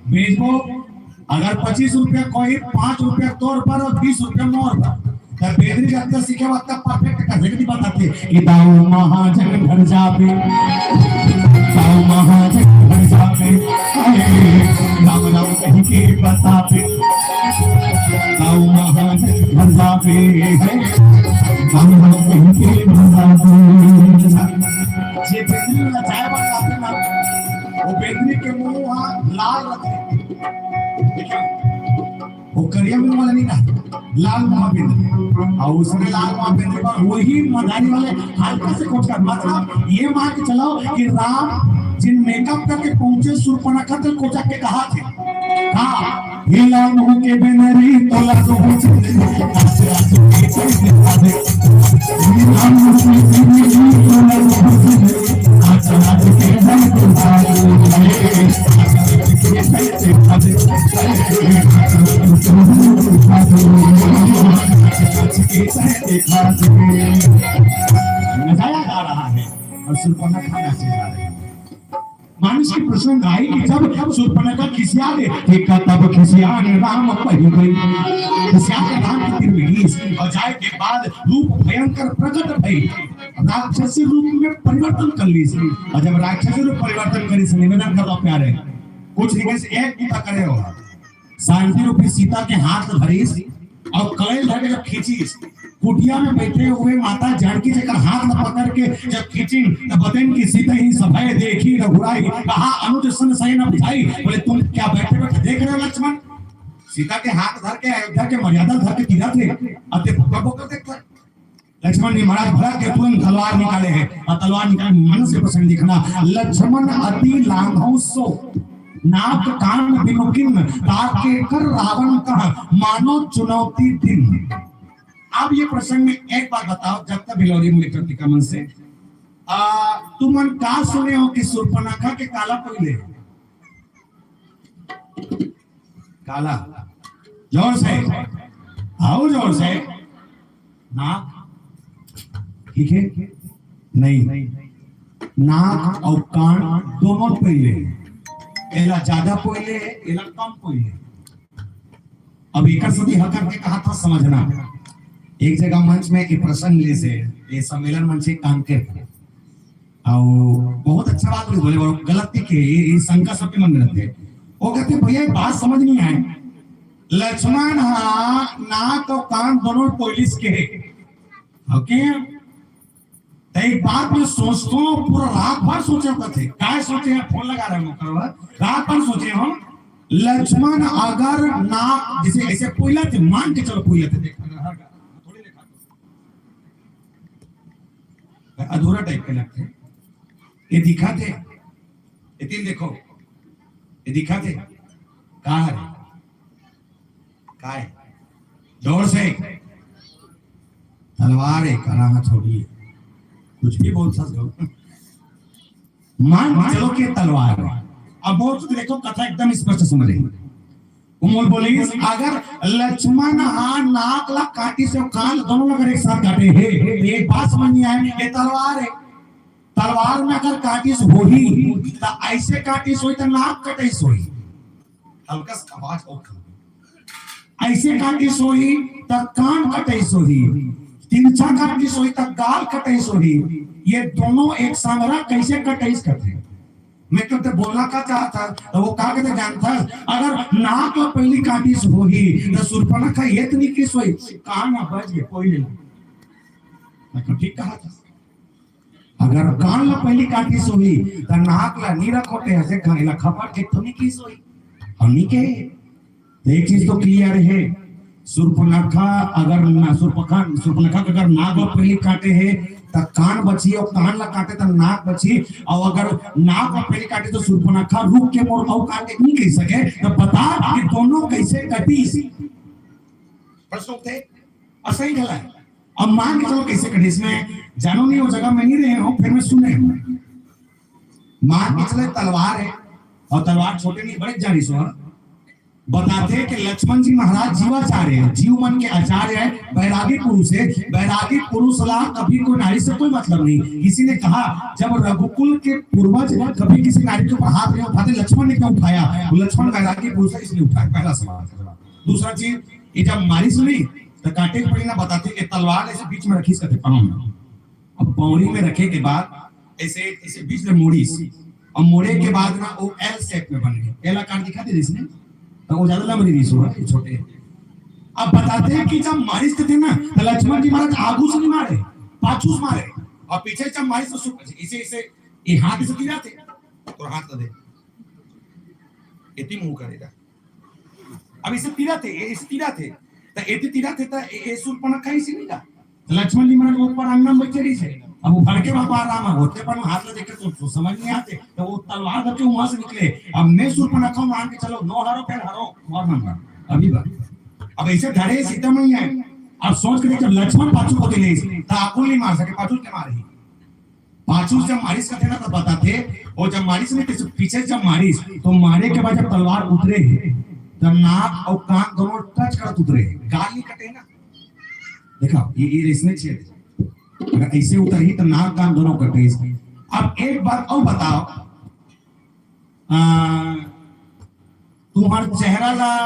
बेचबो। अगर पच्चीस रुपया कोई, पाँच रुपया तोर पर और बीस रुपया मोर पर। तब बेंदरी जब तक सीखे, वब तक perfect कर सकती बताते कि दाऊ महाजन घर जाबे, दाऊ महाजन घर जाबे, अरे, राम राम कहि के बताबे, दाऊ महाजन घर जाबे, है, राम राम कहि के बताबे। जे बेंदरी नचाए बर जाथे ना, वो बेंदरी के मुंह ह लाल रथे। देखिए, वो करिया मुंह वाला नहीं ना, लाल मुंह बेंदरी। और उसने लाल मुंह बेंदरी पर वही मदारी वाले हल्का से कोचका, मतलब ये मान के चलाओ कि राम जिन makeup करके पहुंचे, शूर्पणखा तक कोचक के कहा थे, हाँ, हिला मुंह के बेंदरी, तोला तो हो चुके। नचाया जा रहा है और शूर्पणखा नाचे जा रहे हैं। मानुष के प्रसंग आई कि जब शूर्पणखा खिसिया गे, कि तब खिसियान राम पहि गई। खिसिया के राम के तीर में गिस और जाए के बाद रूप भयंकर प्रकट भई। राक्षसी रूप में परिवर्तन कर लिस। और जब राक्षसी रूप परिवर्तन करिस, निवेदन करता प्यारे, कुछ नहीं, बस एक बूता करे हो, शांति रूपी सीता के हाथ धरिस और कड़ाई धर के जब खींचिस, कुटिया में बैठे हुए माता जानकी जेकर हाथ में पकड़ के जब खींचिन, तब बतेन कि सीता ही सभय देखी रघुराई, कहा अनुज सन सय न बुझाई। बोले, तुम क्या बैठे बैठे देख रहे हो लक्ष्मण? सीता के हाथ धर के, अयोध्या के मर्यादा धर के तीरथ है, अते भोकर भोकर देखता है। लक्ष्मण जी महाराज भड़क के तुरंत तलवार निकाले हैं और तलवार निकाल मन से प्रसन्न दिखना। लक्ष्मण अति लाघव सो, नाक कान बिनु किन, ताके कर रावण कह, मानो चुनौती दिन। अब ये प्रसंग में एक बात बताओ, जब तक भिलौरी मित्र का मन से, आ, तुमन का सुने हो कि शूर्पणखा के काला पहिले? काला। जोर से। आओ जोर से। नाक। ठीक है? नहीं। नाक और कान दोनों पहिले। एला ज्यादा पहिले, एला कम पहिले। अब एकर सेती ह करके कहा था समझना। एक जगह मंच में एक प्रसंग ले से, ये सम्मेलन मंच एक काम के, और बहुत अच्छा बात भी बोले, बहुत गलत नहीं के, ये, ये शंका सबके मन में रहते हैं। वो कहते, "भैया, एक बात समझ नहीं आए, लक्ष्मण हा नाक और कान दोनों पुलिस के है, ओके?" तो एक बात मैं सोचता हूँ, पूरा रात भर सोचे होता थे, काय सोचे हैं, फोन लगा रहे हैं, रात भर सोचे हम, लक्ष्मण अगर ना, जैसे ऐसे कोयला थे, मान के चलो कोयला थे, देख, थोड़ी देखा, अधूरा टाइप के लगते, ये दिखा थे, ये तीन देखो, ये दिखा थे, कहा है, काय? जोर से। तलवार है, करा हाथ छोड़िए। कुछ भी बोल सकते हो। मान के चलो कि तलवार है। अब बहुत कुछ देखो, कथा एकदम स्पष्ट समझ रही। उमर बोली, अगर लक्ष्मण हा नाक ला काटी से कान दोनों अगर एक साथ काटे है, तो एक बात समझ नहीं आए, ये तलवार है। तलवार में अगर काटिस होही, तो ऐसे काटिस होही, तो नाक कटिस होही। हल्का सा आवाज और कम। ऐसे काटिस होही, त कान कटिस होही। तिरछा काटिस होही, त गाल कटिस होही। ये दोनों एक संग रहा, कैसे कटिस कथे? मैं तो ते बोलना का चाहता, तो वो का कहते जानता है? अगर नाक ला पहली काटिस होही, तो सुर्पनखा ये तो नहीं किस होही, कान अब बच गए, कोई नहीं। मैं तो ठीक कहा था। अगर कान ला पहली काटिस होही, त नाक ला नी रखोटे, हसे खाने ला खपट के तो नी किस होही। हम नी कहे। एक चीज तो क्लियर है, सुर्पनखा अगर ना, सुर्पखा, सुर्पनखा अगर नाक ला पहली काटे है, त कान बची, और कान ला काटे त नाक बची, और अगर नाक ला पहली काटे तो सुर्पनखा रुक के मोर अउ काटे नी कह सके, तो बता कि दोनों कैसे कटिस? प्रश्न उठे, और सही घला है। अब मान के चलो कैसे कटिस, मैं जानो नहीं, वो जगह में नहीं रहे हो, फिर मैं सुने हूँ। मान के चले तलवार है, और तलवार छोटे नहीं, बड़े जानी सो, हाँ। बताते हैं कि लक्ष्मण जी महाराज जीवाचार्य है, जीव मन के आचार्य है, बैरागी पुरुष है। बैरागी पुरुष ला कभी कोई नारी से कोई मतलब नहीं। किसी ने कहा, जब रघुकुल के पूर्वज कभी किसी नारी के ऊपर हाथ नहीं उठाते, लक्ष्मण ने क्यों उठाया? वो लक्ष्मण बैरागी पुरुष है, इसलिए उठाया। पहला सवाल। दूसरा चीज, ये जब मारिस नहीं, तो काटे के पड़ी ना, बताते कि तलवार ऐसे बीच में रखिस कथे पाँव में। अब पौड़ी में रखे के बाद ऐसे, ऐसे बीच में मोड़िस, और मोड़े के बाद ना वो एल शेप में बन गए। एल आकार दिखा दे इसने, तो वो ज्यादा लंबी नहीं हुआ, ये छोटे। अब बताते हैं कि जब मारिस थे ना, तो लक्ष्मण जी महाराज आगू से नहीं मारे, पाछू से मारे, और पीछे जब मारिस तो सुप-, इसे, इसे, ये हाथ से गिरा थे, तो हाथ दे, इतनी मुंह करेगा। अब इसे तीरा थे, ये इसे तीरा थे, तो एती तीरा थे, तो ए, ए सुर्पनखा इसे नहीं ला। लक्ष्मण जी महाराज ऊपर अंगना में बैठे रही थे। अब वो भड़के बाबा राम होते, पर हाथ में देखे तो, तो समझ नहीं आते, तो वो तलवार धर के वहां से निकले। अब मैं सुर्पनखा मान के चलो, नो हारो, फिर हारो, मार नंबर, अभी बात। अब ऐसे धरे सीता मैया है। अब सोच के देख, जब लक्ष्मण पाछू को दिले, तो आकुल नहीं मार सके, पाछू के मारे ही। पाछू से मारिस का थे ना, तो बताते, वो जब मारिस में पीछे, पीछे जब मारिस, तो मारे के बाद जब तलवार उतरे है, तो नाक और कान दोनों टच करत उतरे है, गाल नहीं कटे ना। देखा, ये, ये इसने छेद, अगर ऐसे उतर ही तो नाक कान दोनों कटे। अब एक बात और बताओ, आ, तुम्हार चेहरा ला,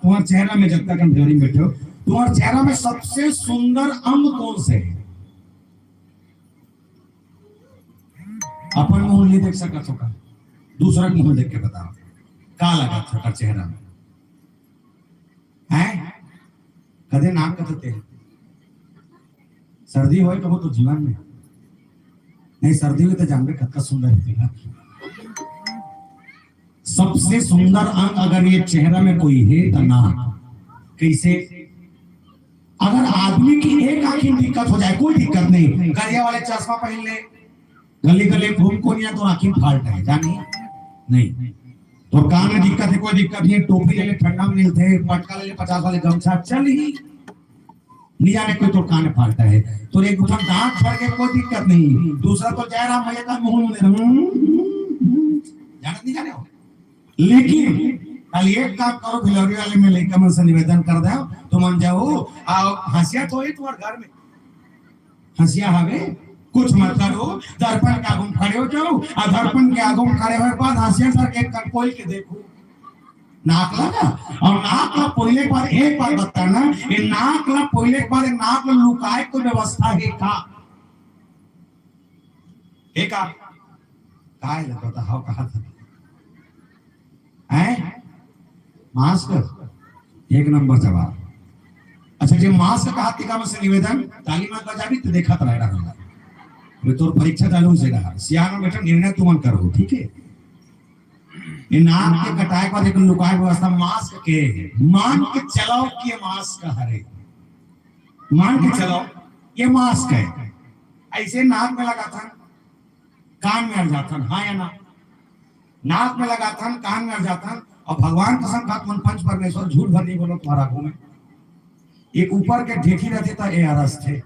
तुम्हार चेहरा में जब तक हम घड़ी में बैठे हो, तुम्हार चेहरा में सबसे सुंदर अंग कौन से है? अपन मुंह नहीं देख सकत हो का? दूसरा के मुंह देख के बताओ, का लगत हो का चेहरा में? हैं? कदे नाक कटते हैं? सर्दी होए कबो तो जीवन में नहीं, सर्दी हुई तो जानबे कतका सुंदर होती है। सबसे सुंदर अंग अगर ये चेहरा में कोई है तो नाक। कैसे? अगर आदमी की एक आंखी में दिक्कत हो जाए, कोई दिक्कत नहीं, करिया वाले चश्मा पहन ले, गली गली घूम को नहीं, तो आंखी में फाल्ट है, जानी नहीं। तो कान में दिक्कत है, कोई दिक्कत नहीं, टोपी ले ले, ठंडा में मिलते हैं, पटका ले ले, पचास वाले गमछा, चल ही नहीं जाने कोई तो कान फाल्ट है। तो एक उठा दांत फड़ के कोई दिक्कत नहीं, दूसरा तो जयराम भैया का मुंह में, हम्म, हम्म, हम्म, जानत नहीं जाने हो। लेकिन कल एक काम करो, भिलौरी वाले में लइका मन से निवेदन कर दो, तुम मन जाओ, आ हंसिया तो है तुम्हारे घर में, हंसिया हवे, कुछ मत करो, दर्पण के आगू में खड़े हो जाओ, आ दर्पण के आगू में खड़े होए बाद हंसिया सर के कटकोई के देखो, नाक ला ना। अउ नाक ला पोइले के बाद एक बात बताना, ये नाक ला पोइले के बाद ये नाक ला लुकाए के व्यवस्था हे का? हे का? काय ला बताओ, कहा था? हैं? मास्क? एक नंबर जवाब। अच्छा, जे मास्क कहा, तिका में से निवेदन, ताली मत बजाबी, तो देखत रहे रहूंगा। मैं तोर परीक्षा चालू से रहा। सियान बेटा, निर्णय तुमन करो, ठीक है? ये नाक के कटाए के बाद एक लुकाए व्यवस्था मास्क के हे। मान के चलाओ कि ये मास्क हरे। मान के चलाओ, ये मास्क है। ऐसे नाक में लगाथन, कान में अड़ जाथन, हाँ या ना? नाक में लगाथन, कान में अड़ जाथन, अउ भगवान कसम खा, तुमन पंच परमेश्वर झूठ भर नहीं बोलो तुम्हारा आगू में। ये ऊपर के ढेठी रहते त ये अरस थे।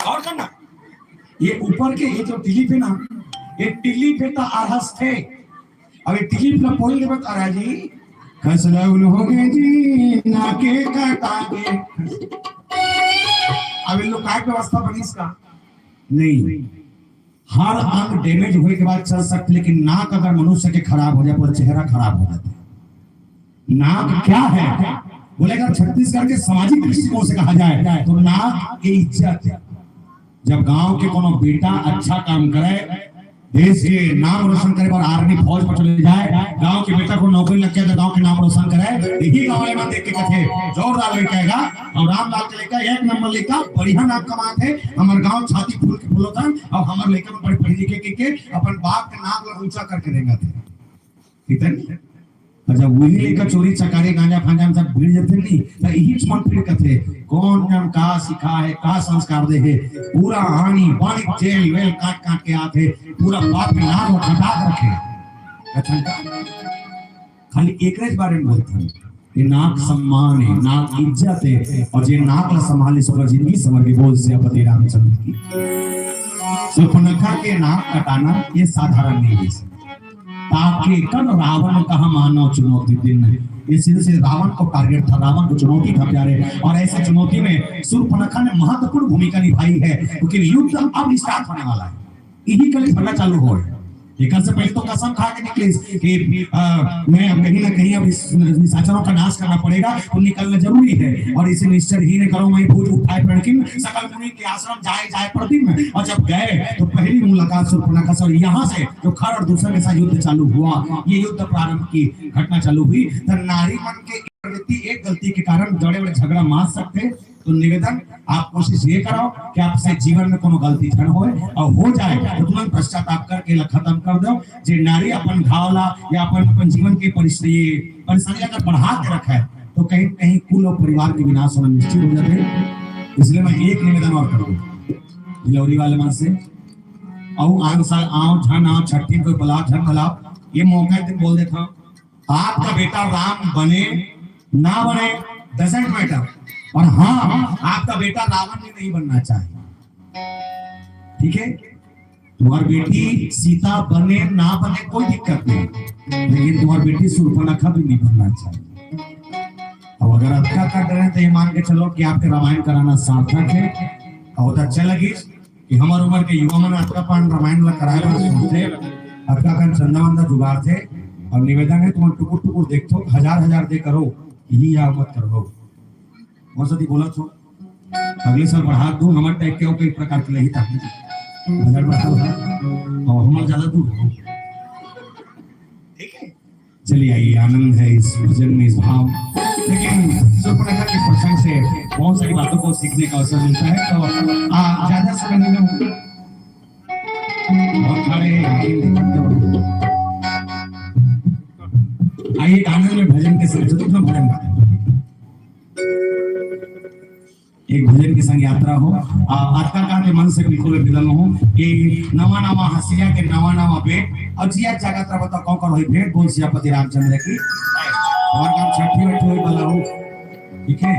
और करना, ये ऊपर के, ये जो टिली पे ना, ये टिली पे त अरस थे। अब ये टिली पे पोल के बता रहा जी, खसलौल हो गए जी, नाके कटा के। अब ये लोग काय व्यवस्था बनी इसका? नहीं। हर अंग डैमेज होए के बाद चल सकते, लेकिन नाक अगर मनुष्य के खराब हो जाए, पूरा चेहरा खराब हो जाता है। नाक क्या है? बोले, अगर छत्तीसगढ़ के सामाजिक दृष्टिकोण से कहा जाए, तो नाक ये इज्जत है। जब गांव के कोनो बेटा अच्छा काम करे, देश के नाम रोशन करे बर आर्मी फौज पर चले जाए, गांव के बेटा को नौकरी लग जाए, तो गांव के नाम रोशन करे, यही गांव में देख के कथे, जोरदार लड़का है। अउ रामलाल के लइका एक नंबर लइका, बढ़िया नाम कमात हे। हमर गांव छाती फूल के फूलत हे, अउ हमर लइका मन बड़े पढ़े लिखे के, के अपन बाप के नाम ला ऊंचा करके रेंगत हे। ठीक है? अउ जब वही लइका चोरी चकारी गांजा फांजा में सब भिड़ जथे नहीं, तो यही मन फिर कथे, कौन जन का सिखा है, का संस्कार दे है, पूरा आनी बानी जेल वेल काट काट के आथे, पूरा बाप के नाम ला घटा रखे। अच्छा, खाली एकरे बारे में बोलत हन। ये नाक सम्मान है, नाक इज्जत है, अउ जे नाक ला संभाले, ओकर जिंदगी संवर के। बोल सियापति रामचंद्र की। शूर्पणखा के नाक कटाना ये साधारण नहीं है। ताके कन रावण कहा मानव चुनौती दिन। ये सीधे से रावण को टारगेट था, रावण को चुनौती था प्यारे। और ऐसे चुनौती में शूर्पणखा ने महत्वपूर्ण भूमिका निभाई है, क्योंकि युद्ध अब स्टार्ट होने वाला है। यही कल झगड़ा चालू हो है। एकर से पहले तो कसम खा के निकलिस कि, अ, मैं अब कहीं ना कहीं अब इस निशाचरों का नाश करना पड़ेगा, तो निकलना जरूरी है। और इसे निश्चर ही ने करो, मैं भूत उठाए प्रणकिन, सकल मुनि के आश्रम जाए जाए प्रतिम। और जब गए तो पहली मुलाकात शूर्पणखा से, और यहाँ से जो खर और दूषण के साथ युद्ध चालू हुआ, ये युद्ध प्रारंभ की घटना चालू हुई, तो नारी मन के प्रवृत्ति एक गलती के कारण बड़े बड़े झगड़ा मार सकते। तो निवेदन, आप कोशिश ये करो कि आपसे जीवन में कोनो गलती झन होए, और हो जाए तो तुरंत पश्चाताप करके ला खत्म कर दो। जे नारी अपन घाव ला या अपन, अपन जीवन के परिस-, ये परेशानी अगर बढ़ा के रखे, तो कहीं कहीं कुल और परिवार के विनाश होना निश्चित हो जाते हैं। इसलिए मैं एक निवेदन और करूँ, भिलौरी वाले मन से, आओ आन साल आओ, झन आओ, छठी कोई बुलाओ, झन बुलाओ, ये मौका दिन बोल देता हूँ, आपका बेटा राम बने ना बने, डजेंट मैटर। और हाँ, आपका बेटा रावण भी नहीं बनना चाहिए, ठीक है? तुम्हारी बेटी सीता बने ना बने, कोई दिक्कत नहीं, लेकिन तुम्हारी बेटी शूर्पणखा भी नहीं बनना चाहिए। अब अगर अतका कर रहे हैं, तो ये मान के चलो कि आपके रामायण कराना सार्थक है। और तो अच्छा लगी कि हमर उम्र के युवा मन अतका पान रामायण ला कराए बर सोचथे, अतका कन चंदा वंदा जुगाड़थे। और निवेदन है, तुम टुकुर टुकुर देखथो, हजार हजार दे करो, यही यार मत करो। मोर साथी बोला थो, अगले साल बढ़ा दूं, हमर टाइप के हो कई प्रकार के लही ताकि हजार बढ़ा दो, और हमर ज्यादा दूर हो। ठीक है, चलिए आइए, आनंद है इस भजन में, इस भाव। लेकिन शूर्पणखा के प्रसंग से बहुत सारी बातों को सीखने का अवसर मिलता है, तो आ, ज्यादा समय नहीं लूंगा। बहुत सारे आइए, आनंद में भजन के साथ चतुर्थ भजन गाते हैं। एक भजन के संग यात्रा हो। आ, अतका कहा के मन से बिल्कुल विदा लो हूँ कि नवा नवा हंसिया के नवा नवा बेट और जिया जागत रहा, बताओ कौन कौन हुई भेंट। बोल सियापति रामचंद्र की। और काम छठी बैठी हुई वाला हो, ठीक है।